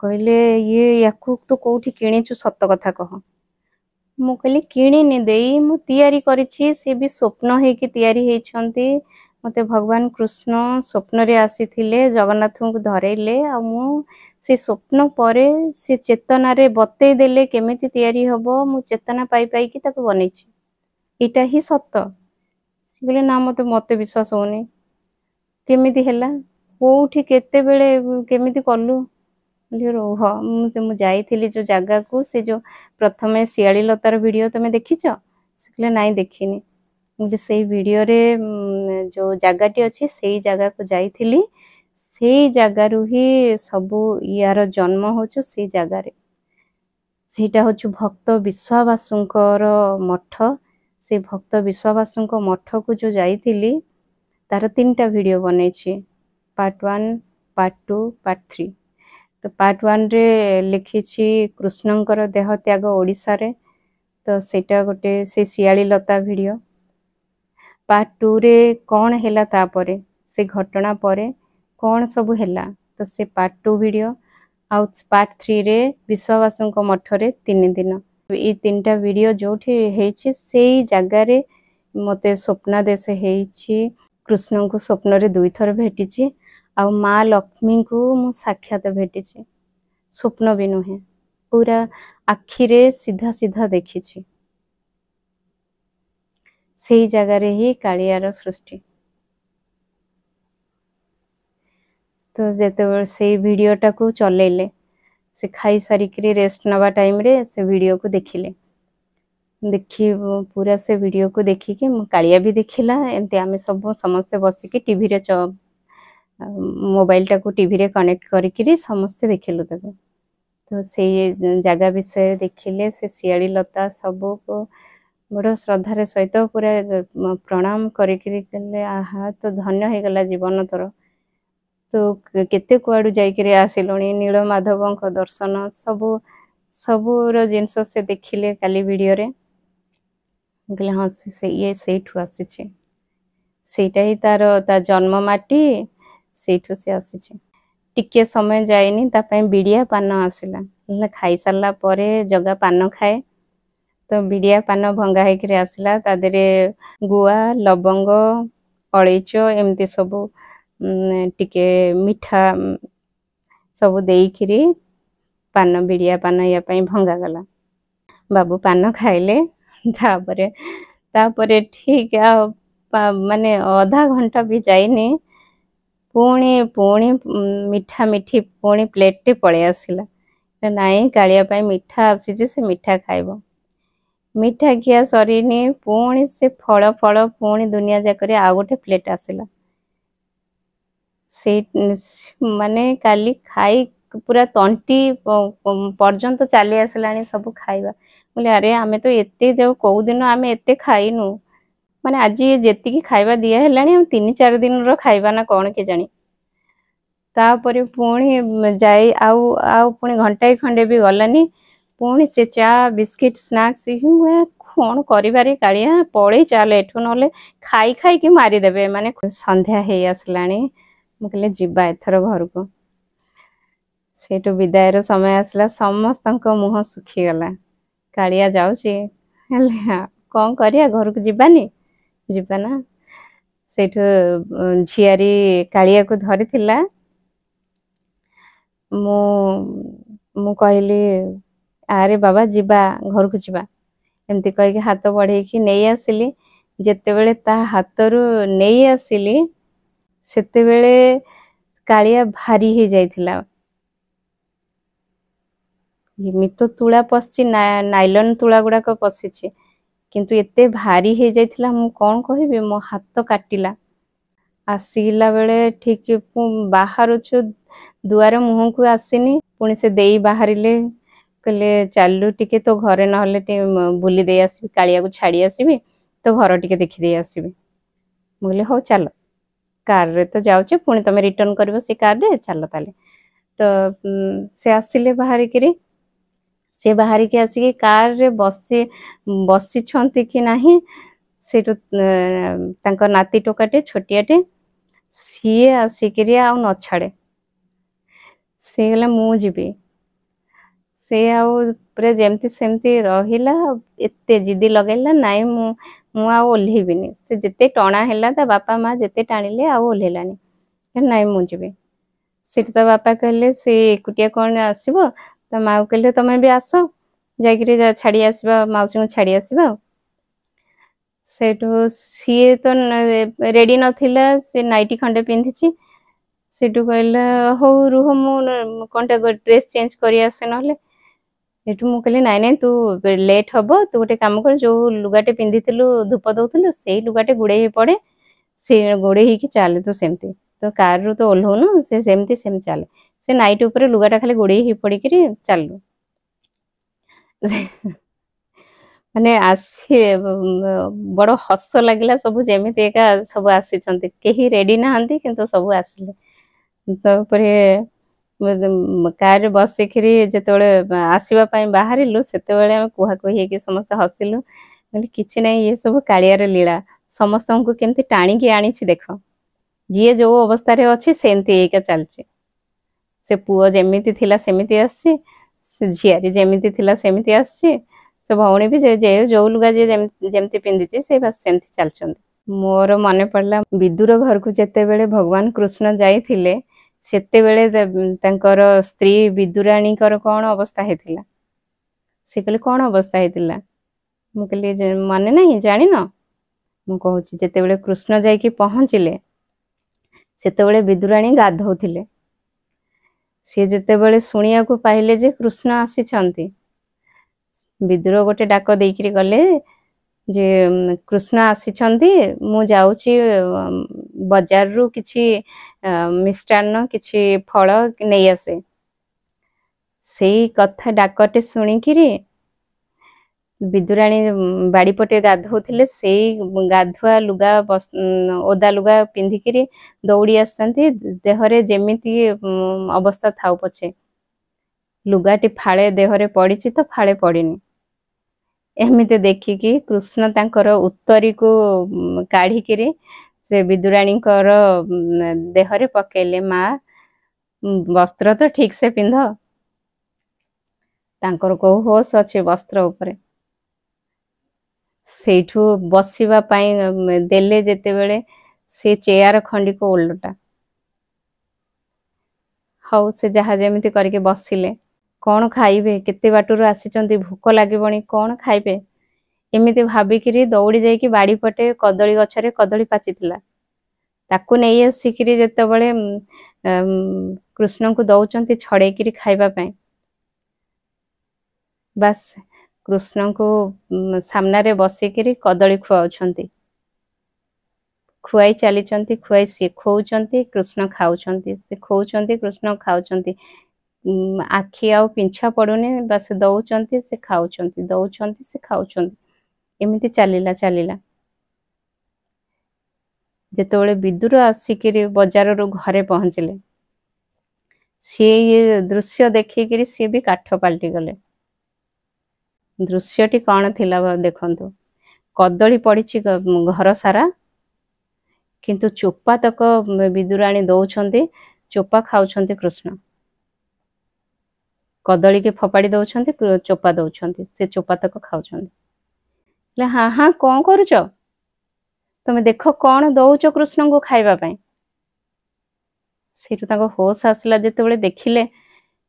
କହିଲେ ଇଏ ୟାକୁ ତୁ କୋଉଠି କିଣିଛୁ, ସତ କଥା କହ। ମୁଁ କହିଲି କିଣିନି ଦେଇ, ମୁଁ ତିଆରି କରିଛି। ସେ ବି ସ୍ୱପ୍ନ ହେଇକି ତିଆରି ହେଇଛନ୍ତି। ମୋତେ ଭଗବାନ କୃଷ୍ଣ ସ୍ୱପ୍ନରେ ଆସିଥିଲେ, ଜଗନ୍ନାଥଙ୍କୁ ଧରେଇଲେ, ଆଉ ମୁଁ ସେ ସ୍ୱପ୍ନ ପରେ ସେ ଚେତନାରେ ବତେଇ ଦେଲେ କେମିତି ତିଆରି ହବ। ମୁଁ ଚେତନା ପାଇ ପାଇକି ତାକୁ ବନେଇଛି, ଏଇଟା ହିଁ ସତ। ସେ କହିଲେ ନା, ମୋତେ ବିଶ୍ୱାସ ହଉନି, କେମିତି ହେଲା, କୋଉଠି, କେତେବେଳେ, କେମିତି କଲୁ? ରୁହ, ମୁଁ ଯାଇଥିଲି ଯୋଉ ଜାଗାକୁ, ସେ ଯୋଉ ପ୍ରଥମେ ଶିଆଳି ଲତାର ଭିଡ଼ିଓ ତମେ ଦେଖିଛ? ସେ କହିଲେ ନାଇଁ ଦେଖିନି। ମୁଁ କହିଲି ସେଇ ଭିଡ଼ିଓରେ ଯୋଉ ଜାଗାଟି ଅଛି ସେଇ ଜାଗାକୁ ଯାଇଥିଲି, ସେଇ ଜାଗାରୁ ହିଁ ସବୁ ୟାର ଜନ୍ମ ହଉଛୁ ସେଇ ଜାଗାରେ। ସେଇଟା ହଉଛି ଭକ୍ତ ବିଶ୍ୱାବାସୁଙ୍କର ମଠ। ସେ ଭକ୍ତ ବିଶ୍ୱାବାସୁଙ୍କ ମଠକୁ ଯୋଉ ଯାଇଥିଲି ତାର 3ଟା ଭିଡ଼ିଓ ବନେଇଛି, ପାର୍ଟ 1, ପାର୍ଟ 2, ପାର୍ଟ 3। ତ ପାର୍ଟ 1ରେ ଲେଖିଛି କୃଷ୍ଣଙ୍କର ଦେହ ତ୍ୟାଗ ଓଡ଼ିଶାରେ, ତ ସେଇଟା ଗୋଟେ ସେ ଶିଆଳି ଲତା ଭିଡ଼ିଓ। ପାର୍ଟ 2ରେ କ'ଣ ହେଲା ତାପରେ, ସେ ଘଟଣା ପରେ କ'ଣ ସବୁ ହେଲା, ତ ସେ ପାର୍ଟ 2 ଭିଡ଼ିଓ। ଆଉ ପାର୍ଟ 3ରେ ବିଶ୍ୱାବାସୁଙ୍କ ମଠରେ 3 ଦିନ। ଏଇ 3ଟା ଭିଡ଼ିଓ ଯୋଉଠି ହେଇଛି ସେଇ ଜାଗାରେ ମୋତେ ସ୍ୱପ୍ନାଦେଶ ହେଇଛି। କୃଷ୍ଣଙ୍କୁ ସ୍ୱପ୍ନରେ 2 ଥର ଭେଟିଛି, ଆଉ ମା ଲକ୍ଷ୍ମୀଙ୍କୁ ମୁଁ ସାକ୍ଷାତ ଭେଟିଛି, ସ୍ୱପ୍ନ ବି ନୁହେଁ, ପୁରା ଆଖିରେ ସିଧା ସିଧା ଦେଖିଛି। ସେଇ ଜାଗାରେ ହିଁ କାଳିଆର ସୃଷ୍ଟି। ତ ଯେତେବେଳେ ସେଇ ଭିଡ଼ିଓଟାକୁ ଚଲେଇଲେ, ସେ ଖାଇସାରିକିରି ରେଷ୍ଟ ନେବା ଟାଇମ୍ରେ ସେ ଭିଡ଼ିଓକୁ ଦେଖିଲେ, ଦେଖି ପୁରା ସେ ଭିଡ଼ିଓକୁ ଦେଖିକି ମୁଁ କାଳିଆ ବି ଦେଖିଲା। ଏମିତି ଆମେ ସବୁ ସମସ୍ତେ ବସିକି ଟିଭିରେ ମୋବାଇଲଟାକୁ ଟିଭିରେ କନେକ୍ଟ କରିକିରି ସମସ୍ତେ ଦେଖିଲୁ ତାକୁ। ତ ସେଇ ଜାଗା ବିଷୟରେ ଦେଖିଲେ, ସେ ଶିଆଳି ଲତା ସବୁକୁ ବଡ଼ ଶ୍ରଦ୍ଧାର ସହିତ ପୁରା ପ୍ରଣାମ କରିକିରି କହିଲେ, ଆହା, ତ ଧନ୍ୟ ହେଇଗଲା ଜୀବନ ତୋର, ତୁ କେତେ କୁଆଡ଼ୁ ଯାଇକିରି ଆସିଲୁଣି। ନୀଳମାଧବଙ୍କ ଦର୍ଶନ ସବୁ ସବୁର ଜିନିଷ ସେ ଦେଖିଲେ କାଲି ଭିଡ଼ିଓରେ। କହିଲେ ହଁ, ସେ ଇଏ ସେଇଠୁ ଆସିଛି, ସେଇଟା ହିଁ ତାର ତା ଜନ୍ମ ମାଟି, ସେଇଠୁ ସେ ଆସିଛି। ଟିକିଏ ସମୟ ଯାଇନି, ତା ପାଇଁ ବିଡ଼ିଆ ପାନ ଆସିଲା। ହେଲା ଖାଇସାରିଲା ପରେ ଜଗା ପାନ ଖାଏ, ତ ବିଡ଼ିଆ ପାନ ଭଙ୍ଗା ହେଇକିରି ଆସିଲା। ତା ଦେହରେ ଗୁଆ, ଲବଙ୍ଗ, ଅଳେଇଚ ଏମିତି ସବୁ ଟିକେ ମିଠା ସବୁ ଦେଇକିରି ପାନ, ବିଡ଼ିଆ ପାନ ୟା ପାଇଁ ଭଙ୍ଗାଗଲା। ବାବୁ ପାନ ଖାଇଲେ। ତାପରେ ତାପରେ ଠିକ ଆଉ ମାନେ ଅଧା ଘଣ୍ଟା ବି ଯାଇନି, ପୁଣି ପୁଣି ମିଠା ମିଠି ପୁଣି ପ୍ଲେଟଟେ ପଳେଇ ଆସିଲା। ନାଇଁ, କାଳିଆ ପାଇଁ ମିଠା ଆସିଛି, ସେ ମିଠା ଖାଇବ। ମିଠା ଖିଆ ସରିନି, ପୁଣି ସେ ଫଳ ଫଳ ପୁଣି ଦୁନିଆ ଯାକରେ ଆଉ ଗୋଟେ ପ୍ଲେଟ ଆସିଲା। ସେଇ ମାନେ କାଲି ଖାଇ ପୁରା ତଣ୍ଟି ପର୍ଯ୍ୟନ୍ତ ଚାଲି ଆସିଲାଣି ସବୁ ଖାଇବା। ବୋଲେ ଆରେ, ଆମେ ତ ଏତେ ଯୋଉ କୋଉ ଦିନ ଆମେ ଏତେ ଖାଇନୁ, ମାନେ ଆଜି ଯେତିକି ଖାଇବା ଦିଆ ହେଲାଣି ଆମେ 3-4 ଦିନର ଖାଇବା ନା କଣ କେଜାଣି। ତାପରେ ପୁଣି ଯାଇ ଆଉ ଆଉ ପୁଣି ଘଣ୍ଟାଏ ଖଣ୍ଡେ ବି ଗଲାନି, ପୁଣି ସେ ଚା, ବିସ୍କିଟ, ସ୍ନାକ୍ସ। କଣ କରିବାରେ କାଳିଆ, ପଳେଇ ଚାଲ ଏଠୁ, ନହେଲେ ଖାଇ ଖାଇକି ମାରିଦେବେ। ମାନେ ସନ୍ଧ୍ୟା ହେଇ ଆସିଲାଣି। ମୁଁ କହିଲି ଯିବା ଏଥର ଘରକୁ। ସେଇଠୁ ବିଦାୟର ସମୟ ଆସିଲା, ସମସ୍ତଙ୍କ ମୁହଁ ଶୁଖିଗଲା। କାଳିଆ ଯାଉଛି, ହେଲେ କଣ କରିବା, ଘରକୁ ଯିବାନି? ଯିବା ନା। ସେଇଠୁ ଝିଆରୀ କାଳିଆକୁ ଧରିଥିଲା। ମୁଁ କହିଲି, ଆରେ ବାବା, ଯିବା, ଘରକୁ ଯିବା। ଏମିତି କହିକି ହାତ ବଢ଼େଇକି ନେଇ ଆସିଲି। ଯେତେବେଳେ ତା ହାତରୁ ନେଇ ଆସିଲି, ସେତେବେଳେ କାଳିଆ ଭାରି ହେଇଯାଇଥିଲା। ଏମିତି ତ ତୁଳା ପଶିଛି, ନାଇଲନ ତୁଳା ଗୁଡାକ ପଶିଛି, କିନ୍ତୁ ଏତେ ଭାରି ହେଇଯାଇଥିଲା, ମୁଁ କଣ କହିବି, ମୋ ହାତ କାଟିଲା। ଆସିଲା ବେଳେ ଠିକ ବାହାରୁଛୁ, ଦୁଆର ମୁହଁକୁ ଆସିନି, ପୁଣି ସେ ଦେଇ ବାହାରିଲେ, କହିଲେ ଚାଲୁ ଟିକେ ତୋ ଘରେ, ନହେଲେ ଟିକେ ବୁଲି ଦେଇ ଆସିବି, କାଳିଆକୁ ଛାଡ଼ି ଆସିବି, ତୋ ଘର ଟିକେ ଦେଖିଦେଇ ଆସିବି। ମୁଁ କହିଲି ହଉ ଚାଲ, କାରରେ ତ ଯାଉଛେ, ପୁଣି ତମେ ରିଟର୍ନ କରିବ ସେ କାରରେ, ଚାଲ ତାହେଲେ। ତ ସେ ଆସିଲେ ବାହାରିକିରି। ସେ ବାହାରିକି ଆସିକି କାରରେ ବସି ବସିଛନ୍ତି କି ନାହିଁ, ସେଇଠୁ ତାଙ୍କ ନାତି ଟୋକାଟେ ଛୋଟିଆଟେ, ସିଏ ଆସିକିରି ଆଉ ନ ଛାଡ଼େ। ସିଏ କହିଲା ମୁଁ ଯିବି। ସେ ଆଉ ପୁରା ଯେମିତି ସେମିତି ରହିଲା, ଏତେ ଜିଦି ଲଗେଇଲା, ନାଇଁ ମୁଁ ମୁଁ ଆଉ ଓହ୍ଲେଇବିନି। ସେ ଯେତେ ଟଣା ହେଲା, ତା ବାପା ମା ଯେତେ ଟାଣିଲେ, ଆଉ ଓହ୍ଲେଇଲାନି। ନାଇଁ ମୁଁ ଯିବି। ସେଠି ତା ବାପା କହିଲେ ସେ ଏକୁଟିଆ କଣ ଆସିବ? ତା ମାକୁ କହିଲେ ତମେ ବି ଆସ, ଯାଇକିରି ଛାଡ଼ି ଆସିବା, ମାଉସୀଙ୍କୁ ଛାଡ଼ି ଆସିବା। ଆଉ ସେଇଠୁ ସିଏ ତ ରେଡି ନଥିଲା, ସେ ନାଇଟି ଖଣ୍ଡେ ପିନ୍ଧିଛି। ସେଠୁ କହିଲା ହଉ ରୁହ, ମୁଁ କଣଟା ଡ୍ରେସ୍ ଚେଞ୍ଜ କରି ଆସେ ନହେଲେ। ଏଠୁ ମୁଁ କହିଲି ନାଇଁ ନାଇଁ, ତୁ ଲେଟ୍ ହବ, ତୁ ଗୋଟେ କାମ କର, ଯୋଉ ଲୁଗାଟେ ପିନ୍ଧିଥିଲୁ ଧୂପ ଦଉଥିଲୁ, ସେଇ ଲୁଗାଟେ ଗୁଡେଇ ହେଇ ପଡେ, ସେ ଗୋଡେଇ ହେଇକି ଚାଲେ ତୁ ସେମିତି, ତ କାରରୁ ତ ଓହ୍ଲଉନୁ, ସେ ସେମିତି ସେମିତି ଚାଲେ। ସେ ନାଇଟ୍ ଉପରେ ଲୁଗାଟା ଖାଲି ଗୋଡେଇ ହେଇ ପଡିକିରି ଚାଲିଲୁ। ମାନେ ଆସି ବଡ ହସ ଲାଗିଲା, ସବୁ ଯେମିତି ଏକା ସବୁ ଆସିଛନ୍ତି, କେହି ରେଡି ନାହାନ୍ତି କିନ୍ତୁ ସବୁ ଆସିଲେ। ତାପରେ କାରରେ ବସିକିରି ଯେତେବେଳେ ଆସିବା ପାଇଁ ବାହାରିଲୁ, ସେତେବେଳେ ଆମେ କୁହାକୁହି ହେଇକି ସମସ୍ତେ ହସିଲୁ। କହିଲି କିଛି ନାହିଁ, ଇଏ ସବୁ କାଳିଆର ଲୀଳା, ସମସ୍ତଙ୍କୁ କେମିତି ଟାଣିକି ଆଣିଛି ଦେଖ, ଯିଏ ଯୋଉ ଅବସ୍ଥାରେ ଅଛି ସେମିତି ଏଇକା ଚାଲିଛି। ସେ ପୁଅ ଯେମିତି ଥିଲା ସେମିତି ଆସିଛି, ସେ ଝିଆରୀ ଯେମିତି ଥିଲା ସେମିତି ଆସିଛି, ସେ ଭଉଣୀ ବି ଯୋଉ ଲୁଗା ଯିଏ ଯେମିତି ପିନ୍ଧିଛି ସେ ବାସ୍ ସେମିତି ଚାଲିଛନ୍ତି। ମୋର ମନେ ପଡିଲା, ବିଦୁର ଘରକୁ ଯେତେବେଳେ ଭଗବାନ କୃଷ୍ଣ ଯାଇଥିଲେ, ସେତେବେଳେ ତାଙ୍କର ସ୍ତ୍ରୀ ବିଦୁରାଣୀଙ୍କର କଣ ଅବସ୍ଥା ହେଇଥିଲା। ସେ କହିଲେ କଣ ଅବସ୍ଥା ହେଇଥିଲା? ମୁଁ କହିଲି ମନେ ନାହିଁ, ଜାଣିନ? ମୁଁ କହୁଛି, ଯେତେବେଳେ କୃଷ୍ଣ ଯାଇକି ପହଞ୍ଚିଲେ, ସେତେବେଳେ ବିଦୁରାଣୀ ଗାଧଉଥିଲେ। ସିଏ ଯେତେବେଳେ ଶୁଣିବାକୁ ପାଇଲେ ଯେ କୃଷ୍ଣ ଆସିଛନ୍ତି, ବିଦୁର ଗୋଟେ ଡାକ ଦେଇକିରି ଗଲେ ଯେ କୃଷ୍ଣ ଆସିଛନ୍ତି, ମୁଁ ଯାଉଛି ବଜାରରୁ କିଛି ମିଷ୍ଟାନ୍ନ, କିଛି ଫଳ ନେଇ ଆସେ। ସେଇ କଥା ଡାକଟେ ଶୁଣିକିରି ବିଦୁରାଣୀ ବାଡ଼ିପଟେ ଗାଧଉଥିଲେ, ସେଇ ଗାଧୁଆ ଲୁଗା, ଓଦା ଲୁଗା ପିନ୍ଧିକିରି ଦୌଡ଼ି ଆସିଛନ୍ତି। ଦେହରେ ଯେମିତି ଅବସ୍ଥା ଥାଉ ପଛେ, ଲୁଗାଟି ଫାଳେ ଦେହରେ ପଡ଼ିଛି ତ ଫାଳେ ପଡ଼ିନି। ଏମିତି ଦେଖିକି କୃଷ୍ଣ ତାଙ୍କର ଉତ୍ତରୀକୁ କାଢ଼ିକିରି ସେ ବିଦୁରାଣୀଙ୍କର ଦେହରେ ପକେଇଲେ, ମା ବସ୍ତ୍ର ତ ଠିକ ସେ ପିନ୍ଧ। ତାଙ୍କର କୋଉ ହୋସ ଅଛି ବସ୍ତ୍ର ଉପରେ? ସେଇଠୁ ବସିବା ପାଇଁ ଦେଲେ ଯେତେବେଳେ, ସେ ଚେୟାର ଖଣ୍ଡିକ ଓଲଟା। ହଉ, ସେ ଯାହା ଯେମିତି କରିକି ବସିଲେ। କଣ ଖାଇବେ? କେତେ ବାଟରୁ ଆସିଛନ୍ତି, ଭୋକ ଲାଗିବଣି, କଣ ଖାଇବେ? ଏମିତି ଭାବିକିରି ଦୌଡ଼ି ଯାଇକି ବାଡ଼ି ପଟେ କଦଳୀ ଗଛରେ କଦଳୀ ପାଚିଥିଲା, ତାକୁ ନେଇ ଆସିକିରି ଯେତେବେଳେ କୃଷ୍ଣଙ୍କୁ ଦଉଛନ୍ତି ଛଡ଼େଇକିରି ଖାଇବା ପାଇଁ, ବାସ୍ କୃଷ୍ଣଙ୍କୁ ସାମ୍ନାରେ ବସିକିରି କଦଳୀ ଖୁଆଉଛନ୍ତି, ଖୁଆଇ ଚାଲିଛନ୍ତି, ଖୁଆଇ, ସିଏ ଖୋଉଛନ୍ତି, କୃଷ୍ଣ ଖାଉଛନ୍ତି, ସେ ଖୋଉଛନ୍ତି, କୃଷ୍ଣ ଖାଉଛନ୍ତି। ଆଖି ଆଉ ପିଞ୍ଛା ପଡୁନି, ବାସ୍ ଦଉଛନ୍ତି, ସେ ଖାଉଛନ୍ତି, ଦଉଛନ୍ତି, ସେ ଖାଉଛନ୍ତି। ଏମିତି ଚାଲିଲା ଚାଲିଲା। ଯେତେବେଳେ ବିଦୁର ଆସିକିରି ବଜାରରୁ ଘରେ ପହଞ୍ଚିଲେ, ସିଏ ଇଏ ଦୃଶ୍ୟ ଦେଖିକିରି ସିଏ ବି କାଠ ପାଲଟି ଗଲେ। ଦୃଶ୍ୟଟି କଣ ଥିଲା ଦେଖନ୍ତୁ। କଦଳୀ ପଡ଼ିଛି ଘର ସାରା, କିନ୍ତୁ ଚୋପା ତକ ବିଦୁରାଣୀ ଦଉଛନ୍ତି, ଚୋପା ଖାଉଛନ୍ତି କୃଷ୍ଣ। କଦଳୀକି ଫୋପାଡ଼ି ଦଉଛନ୍ତି, ଚୋପା ଦଉଛନ୍ତି, ସେ ଚୋପା ତକ ଖାଉଛନ୍ତି। ହେଲେ ହଁ ହଁ, କଣ କରୁଛ ତମେ? ଦେଖ କଣ ଦଉଛ କୃଷ୍ଣଙ୍କୁ ଖାଇବା ପାଇଁ। ସେଇଠୁ ତାଙ୍କ ହୋସ ଆସିଲା ଯେତେବେଳେ ଦେଖିଲେ,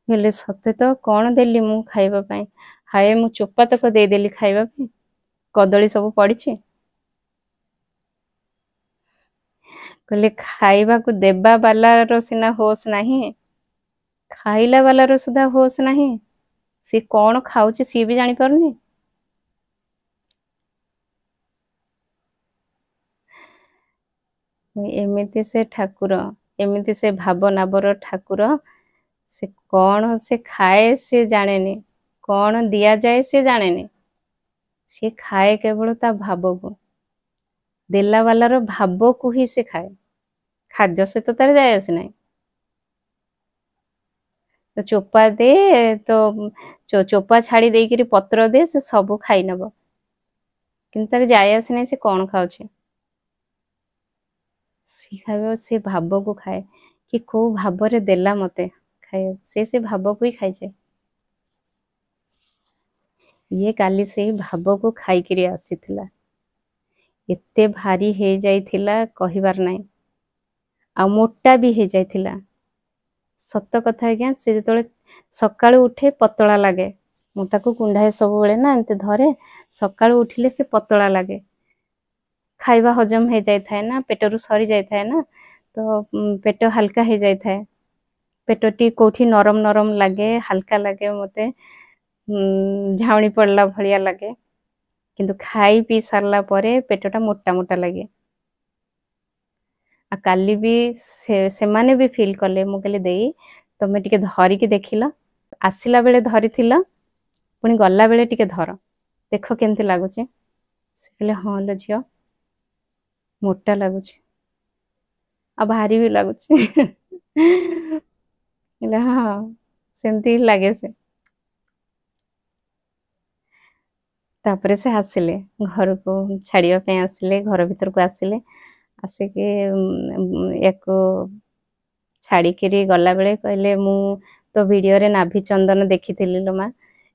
ହେଲେ ସତେ ତ, କଣ ଦେଲି ମୁଁ ଖାଇବା ପାଇଁ? ହାଏ, ମୁଁ ଚୋପା ତକ ଦେଇଦେଲି ଖାଇବା ପାଇଁ, କଦଳୀ ସବୁ ପଡ଼ିଛି। କହିଲେ ଖାଇବାକୁ ଦେବା ବାଲାର ସିନା ହୋସ ନାହିଁ, ଖାଇଲା ବାଲାର ସୁଦ୍ଧା ହୋସ ନାହିଁ। ସିଏ କଣ ଖାଉଛି ସିଏ ବି ଜାଣିପାରୁନି। ଏମିତି ସେ ଠାକୁର, ଏମିତି ସେ ଭାବନାବର ଠାକୁର। ସେ କଣ ସେ ଖାଏ ସେ ଜାଣେନି, କଣ ଦିଆଯାଏ ସେ ଜାଣେନି। ସିଏ ଖାଏ କେବଳ ତା ଭାବକୁ, ଦେଲା ବାଲାର ଭାବକୁ ହିଁ ସେ ଖାଏ। ଖାଦ୍ୟ ସହିତ ତାର ଯାଏ ଆସେ ନାହିଁ। ତ ଚୋପା ଦେ, ତ ଚୋପା ଛାଡ଼ି ଦେଇକିରି ପତ୍ର ଦେ, ସେ ସବୁ ଖାଇ ନବ, କିନ୍ତୁ ତାର ଯାଏ ଆସେ ନାହିଁ ସେ କଣ ଖାଉଛି। ସିଏ ଖାଇବ, ସେ ଭାବକୁ ଖାଏ କି କୋଉ ଭାବରେ ଦେଲା ମତେ ଖାଇବାକୁ, ସେ ଭାବକୁ ହିଁ ଖାଇଯାଏ। ଇଏ କାଲି ସେଇ ଭାବକୁ ଖାଇକିରି ଆସିଥିଲା। ଏତେ ଭାରି ହେଇଯାଇଥିଲା କହିବାର ନାହିଁ, ଆଉ ମୋଟା ବି ହେଇଯାଇଥିଲା। ସତ କଥା ଆଜ୍ଞା, ସେ ଯେତେବେଳେ ସକାଳୁ ଉଠେ ପତଳା ଲାଗେ। ମୁଁ ତାକୁ କୁଣ୍ଢାଏ ସବୁବେଳେ ନା, ଏମିତି ଧରେ। ସକାଳୁ ଉଠିଲେ ସେ ପତଳା ଲାଗେ। ଖାଇବା ହଜମ ହେଇଯାଇଥାଏ ନା, ପେଟରୁ ସରି ଯାଇଥାଏ ନା, ତ ପେଟ ହାଲକା ହେଇଯାଇଥାଏ। ପେଟଟି କୋଉଠି ନରମ ନରମ ଲାଗେ, ହାଲକା ଲାଗେ ମତେ, ଝାଉଁଳି ପଡ଼ିଲା ଭଳିଆ ଲାଗେ। କିନ୍ତୁ ଖାଇ ପିଇ ସାରିଲା ପରେ ପେଟଟା ମୋଟା ମୋଟା ଲାଗେ। ଆଉ କାଲି ବି ସେମାନେ ବି ଫିଲ୍ କଲେ। ମୁଁ କହିଲି, ଦେଇ ତମେ ଟିକେ ଧରିକି ଦେଖିଲ, ଆସିଲା ବେଳେ ଧରିଥିଲ, ପୁଣି ଗଲା ବେଳେ ଟିକେ ଧର, ଦେଖ କେମିତି ଲାଗୁଛି। ସେ କହିଲେ, ହଁ ଲୋ ଝିଅ, ମୋଟା ଲାଗୁଛି ଆଉ ଭାରି ବି ଲାଗୁଛି। ହେଲେ ହଁ, ସେମିତି ଲାଗେ ସେ। ତାପରେ ସେ ଆସିଲେ ଘରକୁ, ଛାଡ଼ିବା ପାଇଁ ଆସିଲେ, ଘର ଭିତରକୁ ଆସିଲେ। ଆସିକି ୟାକୁ ଛାଡ଼ିକିରି ଗଲାବେଳେ କହିଲେ, ମୁଁ ତ ଭିଡ଼ିଓରେ ନାଭି ଚନ୍ଦନ ଦେଖିଥିଲି ଲୋ ମା,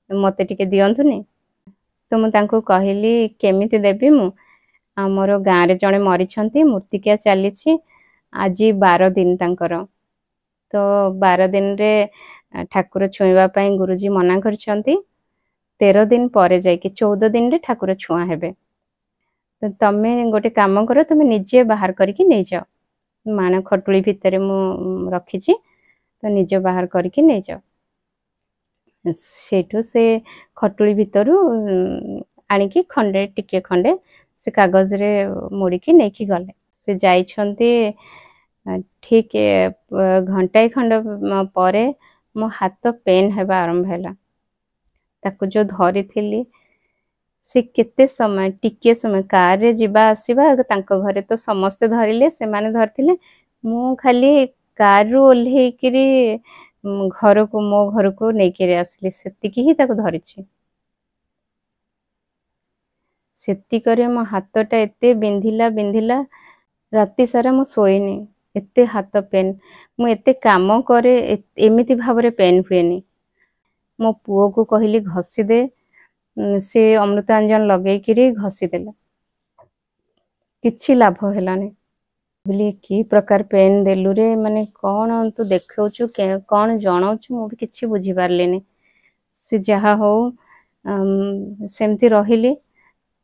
ମୋତେ ଟିକେ ଦିଅନ୍ତୁନି? ତ ମୁଁ ତାଙ୍କୁ କହିଲି, କେମିତି ଦେବି ମୁଁ? ଆମର ଗାଁରେ ଜଣେ ମରିଛନ୍ତି, ମୂର୍ତ୍ତିକିଆ ଚାଲିଛି, ଆଜି 12 ଦିନ ତାଙ୍କର। ତ 12 ଦିନରେ ଠାକୁର ଛୁଇଁବା ପାଇଁ ଗୁରୁଜୀ ମନା କରିଛନ୍ତି। 13 ଦିନ ପରେ ଯାଇକି 14 ଦିନରେ ଠାକୁର ଛୁଆଁ ହେବେ। ତ ତମେ ଗୋଟେ କାମ କର, ତମେ ନିଜେ ବାହାର କରିକି ନେଇଯାଅ। ମାଣ ଖଟୁଳି ଭିତରେ ମୁଁ ରଖିଛି, ତ ନିଜେ ବାହାର କରିକି ନେଇଯାଅ। ସେଇଠୁ ସେ ଖଟୁଳି ଭିତରୁ ଆଣିକି ଖଣ୍ଡେ, ଟିକେ ଖଣ୍ଡେ ସେ କାଗଜରେ ମୋଡ଼ିକି ନେଇକି ଗଲେ। ସେ ଯାଇଛନ୍ତି ଠିକ୍ ଘଣ୍ଟାଏ ଖଣ୍ଡ ପରେ ମୋ ହାତ ପେନ୍ ହେବା ଆରମ୍ଭ ହେଲା। ତାକୁ ଯେଉଁ ଧରିଥିଲି ସେ କେତେ ସମୟ, ଟିକିଏ ସମୟ କାରରେ ଯିବା ଆସିବା, ତାଙ୍କ ଘରେ ତ ସମସ୍ତେ ଧରିଲେ, ସେମାନେ ଧରିଥିଲେ, ମୁଁ ଖାଲି କାରରୁ ଓହ୍ଲେଇକିରି ଘରକୁ, ମୋ ଘରକୁ ନେଇକିରି ଆସିଲି, ସେତିକି ହିଁ ତାକୁ ଧରିଛି। ସେତିକରେ ମୋ ହାତଟା ଏତେ ବିନ୍ଧିଲା ବିନ୍ଧିଲା, ରାତି ସାରା ମୁଁ ଶୋଇନି, ଏତେ ହାତ ପେନ୍। ମୁଁ ଏତେ କାମ କରେ, ଏମିତି ଭାବରେ ପେନ୍ ହୁଏନି। ମୋ ପୁଅକୁ କହିଲି ଘଷି ଦେ, ସେ ଅମୃତାଞ୍ଜନ ଲଗେଇକିରି ଘଷିଦେଲା, କିଛି ଲାଭ ହେଲାନି। ବୋଲି କି ପ୍ରକାର ପେନ୍ ଦେଲୁରେ, ମାନେ କ'ଣ ତୁ ଦେଖାଉଛୁ, କ'ଣ ଜଣାଉଛୁ, ମୁଁ ବି କିଛି ବୁଝିପାରିଲିନି। ସେ ଯାହା ହଉ ସେମିତି ରହିଲି।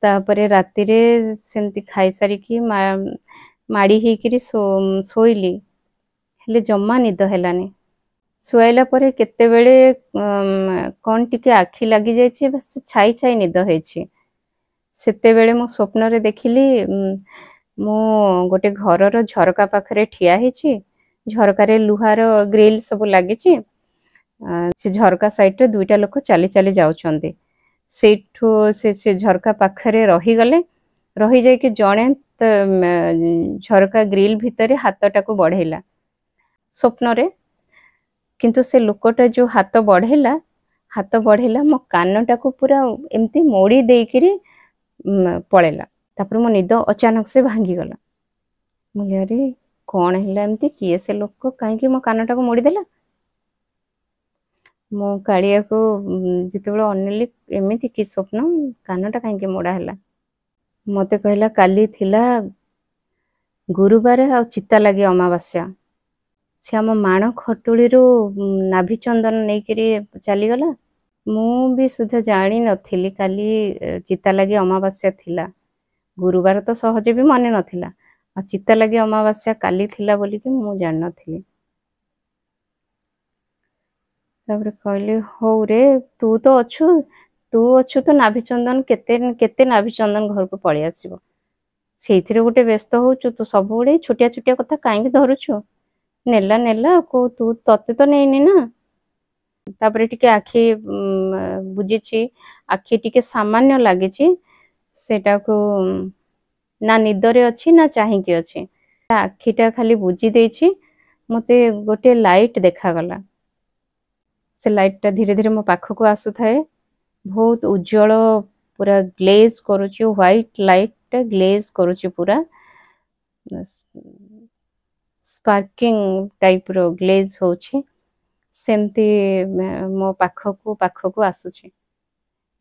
ତାପରେ ରାତିରେ ସେମିତି ଖାଇସାରିକି ମାଡ଼ି ହେଇକିରି ଶୋଇଲି, ହେଲେ ଜମା ନିଦ ହେଲାନି। ଶୁଆଇଲା ପରେ କେତେବେଳେ କ'ଣ ଟିକେ ଆଖି ଲାଗିଯାଇଛି, ବାସ୍ ଛାଇ ଛାଇ ନିଦ ହେଇଛି। ସେତେବେଳେ ମୁଁ ସ୍ୱପ୍ନରେ ଦେଖିଲି ମୁଁ ଗୋଟେ ଘରର ଝରକା ପାଖରେ ଠିଆ ହେଇଛି, ଝରକାରେ ଲୁହାର ଗ୍ରିଲ୍ ସବୁ ଲାଗିଛି, ସେ ଝରକା ସାଇଡ଼ରେ ଦୁଇଟା ଲୋକ ଚାଲି ଚାଲି ଯାଉଛନ୍ତି। ସେଇଠୁ ସେ ଝରକା ପାଖରେ ରହିଗଲେ, ରହିଯାଇକି ଜଣେ ଝରକା ଗ୍ରିଲ୍ ଭିତରେ ହାତଟାକୁ ବଢ଼େଇଲା ସ୍ୱପ୍ନରେ। କିନ୍ତୁ ସେ ଲୋକଟା ଯେଉଁ ହାତ ବଢ଼େଇଲା, ହାତ ବଢ଼େଇଲା, ମୋ କାନଟାକୁ ପୁରା ଏମିତି ମୋଡ଼ି ଦେଇକିରି ପଳେଇଲା। ତାପରେ ମୋ ନିଦ ଅଚାନକ ସେ ଭାଙ୍ଗିଗଲା। ମୁଁ କହିଲି ଆରେ କ'ଣ ହେଲା ଏମିତି, କିଏ ସେ ଲୋକ, କାହିଁକି ମୋ କାନଟାକୁ ମୋଡ଼ିଦେଲା? ମୁଁ କାଳିଆକୁ ଯେତେବେଳେ ଅନେଇଲି, ଏମିତି କି ସ୍ୱପ୍ନ, କାନଟା କାହିଁକି ମୋଡ଼ା ହେଲା? ମୋତେ କହିଲା କାଲି ଥିଲା ଗୁରୁବାର ଆଉ ଚିତା ଲାଗି ଅମାବାସ୍ୟା, ସେ ଆମ ମାଣ ଖଟୁଳିରୁ ନାଭି ଚନ୍ଦନ ନେଇକିରି ଚାଲିଗଲା। ମୁଁ ବି ସୁଦ୍ଧା ଜାଣିନଥିଲି କାଲି ଚିତା ଲାଗି ଅମାବାସ୍ୟା ଥିଲା। ଗୁରୁବାର ତ ସହଜେ ବି ମନେ ନଥିଲା, ଆଉ ଚିତା ଲାଗି ଅମାବାସ୍ୟା କାଲି ଥିଲା ବୋଲିକି ମୁଁ ଜାଣିନଥିଲି। ତାପରେ କହିଲି ହଉ ରେ, ତୁ ତ ଅଛୁ, ତୁ ଅଛୁ ତ ନାଭି ଚନ୍ଦନ କେତେ କେତେ ନାଭି ଚନ୍ଦନ ଘରକୁ ପଳେଇ ଆସିବ, ସେଇଥିରେ ଗୋଟେ ବ୍ୟସ୍ତ ହଉଛୁ ତୁ, ସବୁବେଳେ ଛୋଟିଆ ଛୋଟିଆ କଥା କାହିଁକି ଧରୁଛୁ? ନେଲା ନେଲା, କୋଉ ତୁ ତତେ ତ ନେଇନି ନା। ତାପରେ ଟିକେ ଆଖି ବୁଜିଛି, ଆଖି ଟିକେ ସାମାନ୍ୟ ଲାଗିଛି, ସେଟାକୁ ନା ନିଦରେ ଅଛି ନା ଚାହିଁକି ଅଛି, ଆଖିଟା ଖାଲି ବୁଜି ଦେଇଛି। ମୋତେ ଗୋଟେ ଲାଇଟ୍ ଦେଖାଗଲା। ସେ ଲାଇଟ୍ଟା ଧୀରେ ଧୀରେ ମୋ ପାଖକୁ ଆସୁଥାଏ, ବହୁତ ଉଜ୍ଜଳ, ପୁରା ଗ୍ଲେଜ୍ କରୁଛି, ହ୍ୱାଇଟ୍ ଲାଇଟ୍ଟା ଗ୍ଲେଜ୍ କରୁଛି, ପୁରା ସ୍ପାର୍କିଂ ଟାଇପ୍ର ଗ୍ଲେଜ୍ ହେଉଛି, ସେମିତି ମୋ ପାଖକୁ ପାଖକୁ ଆସୁଛି।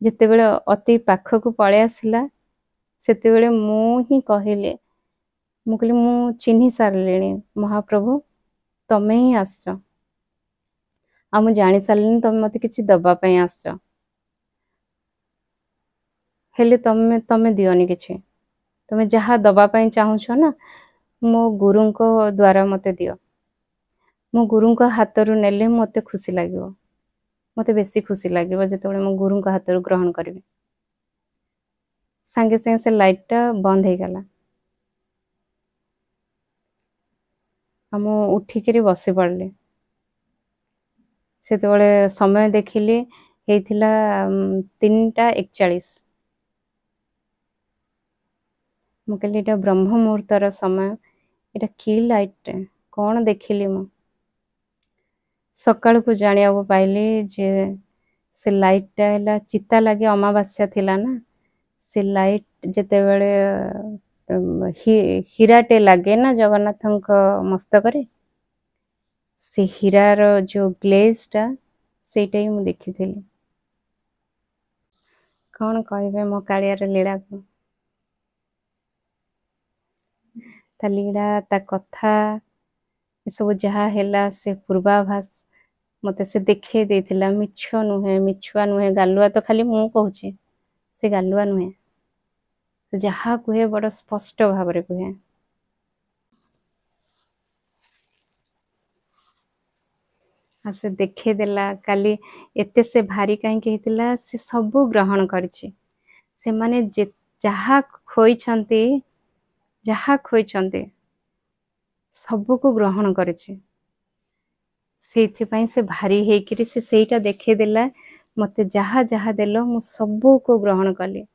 ଯେତେବେଳେ ଅତି ପାଖକୁ ପଳେଇ ଆସିଲା, ସେତେବେଳେ ମୁଁ ହିଁ କହିଲି, ମୁଁ କହିଲି ମୁଁ ଚିହ୍ନି ସାରିଲିଣି ମହାପ୍ରଭୁ, ତମେ ହିଁ ଆସିଛ, ଆଉ ମୁଁ ଜାଣି ସାରିଲିଣି ତମେ ମୋତେ କିଛି ଦେବା ପାଇଁ ଆସିଛ, ହେଲେ ତମେ ଦିଅନି କିଛି, ତମେ ଯାହା ଦେବା ପାଇଁ ଚାହୁଁଛ ନା ମୋ ଗୁରୁଙ୍କ ଦ୍ୱାରା ମୋତେ ଦିଅ, ମୋ ଗୁରୁଙ୍କ ହାତରୁ ନେଲେ ମୋତେ ଖୁସି ଲାଗିବ, ମୋତେ ବେଶୀ ଖୁସି ଲାଗିବ ଯେତେବେଳେ ମୁଁ ଗୁରୁଙ୍କ ହାତରୁ ଗ୍ରହଣ କରିବି। ସାଙ୍ଗେ ସାଙ୍ଗେ ସେ ଲାଇଟ୍ଟା ବନ୍ଦ ହେଇଗଲା ଆଉ ମୁଁ ଉଠିକିରି ବସି ପଡ଼ିଲି। ସେତେବେଳେ ସମୟ ଦେଖିଲି ହେଇଥିଲା 3:41। ମୁଁ କହିଲି ଏଇଟା ବ୍ରହ୍ମ ମୁହୂର୍ତ୍ତର ସମୟ, ଏଇଟା କି ଲାଇଟ୍ଟେ, କ'ଣ ଦେଖିଲି ମୁଁ? ସକାଳକୁ ଜାଣିବାକୁ ପାଇଲି ଯେ ସେ ଲାଇଟ୍ଟା ହେଲା ଚିତା ଲାଗି ଅମାବାସ୍ୟା ଥିଲା ନା, ସେ ଲାଇଟ୍ ଯେତେବେଳେ ହୀରାଟେ ଲାଗେ ନା ଜଗନ୍ନାଥଙ୍କ ମସ୍ତକରେ, ସେ ହୀରାର ଯୋଉ ଗ୍ଲେଜ୍ଟା ସେଇଟା ହିଁ ମୁଁ ଦେଖିଥିଲି। କ'ଣ କହିବେ ମୋ କାଳିଆର ଲୀଳାକୁ, ତା ଲୀଳା, ତା କଥା, ଏସବୁ ଯାହା ହେଲା ସେ ପୂର୍ବାଭାସ ମୋତେ ସେ ଦେଖେଇ ଦେଇଥିଲା। ମିଛ ନୁହେଁ, ମିଛୁଆ ନୁହେଁ, ଗାଲୁଆ ତ ଖାଲି ମୁଁ କହୁଛି, ସେ ଗାଲୁଆ ନୁହେଁ, ଯାହା କୁହେ ବଡ଼ ସ୍ପଷ୍ଟ ଭାବରେ କୁହେ। ଆଉ ସେ ଦେଖେଇଦେଲା କାଲି ଏତେ ସେ ଭାରି କାହିଁକି ହେଇଥିଲା, ସେ ସବୁ ଗ୍ରହଣ କରିଛି। ସେମାନେ ଯାହା ଖୋଇଛନ୍ତି, ଯାହା ଖୋଇଛନ୍ତି ସବୁକୁ ଗ୍ରହଣ କରିଛି। ସେଇଥିପାଇଁ ସେ ଭାରି ହେଇକିରି ସେ ସେଇଟା ଦେଖେଇଦେଲା, ମତେ ଯାହା ଯାହା ଦେଲ ମୁଁ ସବୁକୁ ଗ୍ରହଣ କଲି।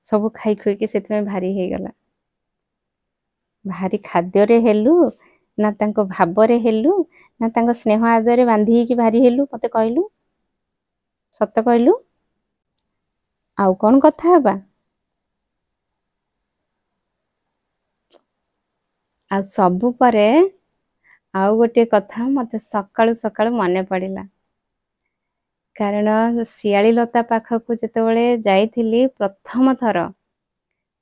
ସବୁ ଖାଇ ଖୁଇକି ସେଥିପାଇଁ ଭାରି ହେଇଗଲା। ଭାରି ଖାଦ୍ୟରେ ହେଲୁ ନା ତାଙ୍କ ଭାବରେ ହେଲୁ ନା ତାଙ୍କ ସ୍ନେହ ଆଦରରେ ବାନ୍ଧି ହେଇକି ଭାରି ହେଲୁ? ମତେ କହିଲୁ, ସତ କହିଲୁ। ଆଉ କଣ କଥା ହେବା? ଆଉ ସବୁ ପରେ ଆଉ ଗୋଟିଏ କଥା ମତେ ସକାଳୁ ସକାଳୁ ମନେ ପଡ଼ିଲା, କାରଣ ଶିଆଳିଲତା ପାଖକୁ ଯେତେବେଳେ ଯାଇଥିଲି ପ୍ରଥମ ଥର,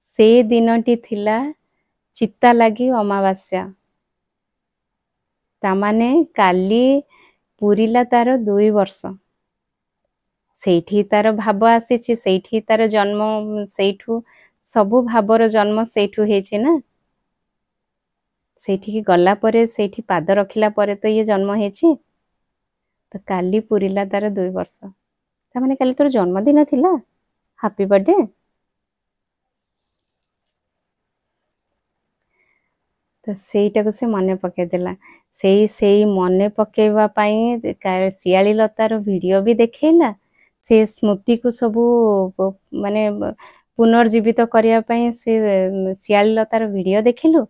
ସେ ଦିନଟି ଥିଲା ଚିତା ଲାଗି ଅମାବାସ୍ୟା। ତାମାନେ କାଲି ପୁରିଲା ତାର 2 ବର୍ଷ। ସେଇଠି ତାର ଭାବ ଆସିଛି, ସେଇଠି ତାର ଜନ୍ମ, ସେଇଠୁ ସବୁ ଭାବର ଜନ୍ମ ସେଇଠୁ ହେଇଛି ନା। ସେଇଠିକି ଗଲା ପରେ, ସେଇଠି ପାଦ ରଖିଲା ପରେ ତ ଇଏ ଜନ୍ମ ହେଇଛି। ତ କାଲି ପୁରିଲା ତାର 2 ବର୍ଷ। ତାମାନେ କାଲି ତୋର ଜନ୍ମଦିନ ଥିଲା। Happy birthday. ତ ସେଇଟାକୁ ସେ ମନେ ପକେଇଦେଲା। ସେଇ ସେଇ ମନେ ପକେଇବା ପାଇଁ ଶିଆଳି ଲତାର ଭିଡ଼ିଓ ବି ଦେଖେଇଲା। ସେ ସ୍ମୃତିକୁ ସବୁ ମାନେ ପୁନର୍ଜୀବିତ କରିବା ପାଇଁ ସେ ଶିଆଳି ଲତାର ଭିଡ଼ିଓ ଦେଖିଲୁ।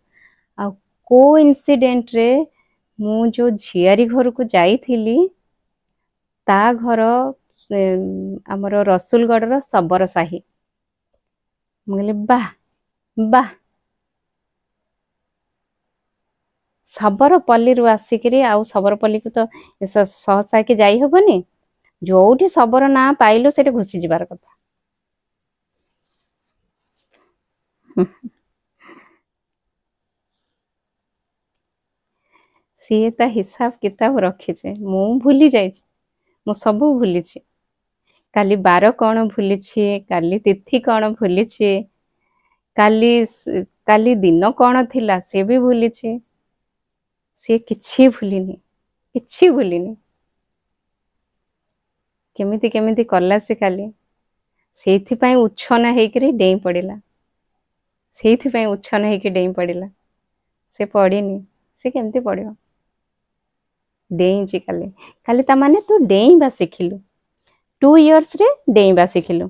ଆଉ କୋଉ ଇନସିଡେଣ୍ଟରେ ମୁଁ ଯୋଉ ଝିଆରୀ ଘରକୁ ଯାଇଥିଲି, ତା ଘର ଆମର ରସୁଲଗଡ଼ର ଶବର ସାହି। ମୁଁ କହିଲି ବାଃ ବାଃ, ଶବରପଲ୍ଲୀରୁ ଆସିକିରି, ଆଉ ଶବରପଲ୍ଲୀକୁ ତ ସହସାକି ଯାଇ ହବନି, ଯୋଉଠି ଶବର ନାଁ ପାଇଲୁ ସେଠି ଘୁସି ଯିବାର କଥା। ସିଏ ତା ହିସାବ କିତାବ ରଖିଛି, ମୁଁ ଭୁଲି ଯାଇଛି, ମୁଁ ସବୁ ଭୁଲିଛି। କାଲି ବାର କଣ ଭୁଲିଛି, କାଲି ତିଥି କଣ ଭୁଲିଛି, କାଲି କାଲି ଦିନ କଣ ଥିଲା ସିଏ ବି ଭୁଲିଛି। ସିଏ କିଛି ଭୁଲିନି, କିଛି ଭୁଲିନି। କେମିତି କେମିତି କଲା ସେ କାଲି, ସେଇଥିପାଇଁ ଉଚ୍ଛନ୍ନ ହେଇକିରି ଡେଇଁ ପଡ଼ିଲା। ସେଇଥିପାଇଁ ଉଚ୍ଛନ୍ନ ହେଇକି ଡେଇଁ ପଡ଼ିଲା। ସେ ପଡ଼ିନି, ସେ କେମିତି ପଡ଼ିବ? ଡେଇଁଛି କାଲି। କାଲି ତାମାନେ ତୁ ଡେଇଁବା ଶିଖିଲୁ, 2 ଇୟର୍ସରେ ଡେଇଁବା ଶିଖିଲୁ।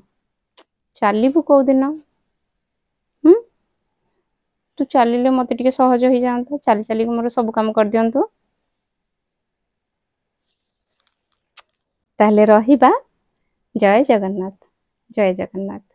ଚାଲିବୁ କୋଉଦିନ? ତୁ ଚାଲିଲେ ମତେ ଟିକେ ସହଜ ହେଇଯାଆନ୍ତା, ଚାଲି ଚାଲିକି ମୋର ସବୁ କାମ କରିଦିଅନ୍ତୁ। ତାହେଲେ ରହିବା। ଜୟ ଜଗନ୍ନାଥ, ଜୟ ଜଗନ୍ନାଥ।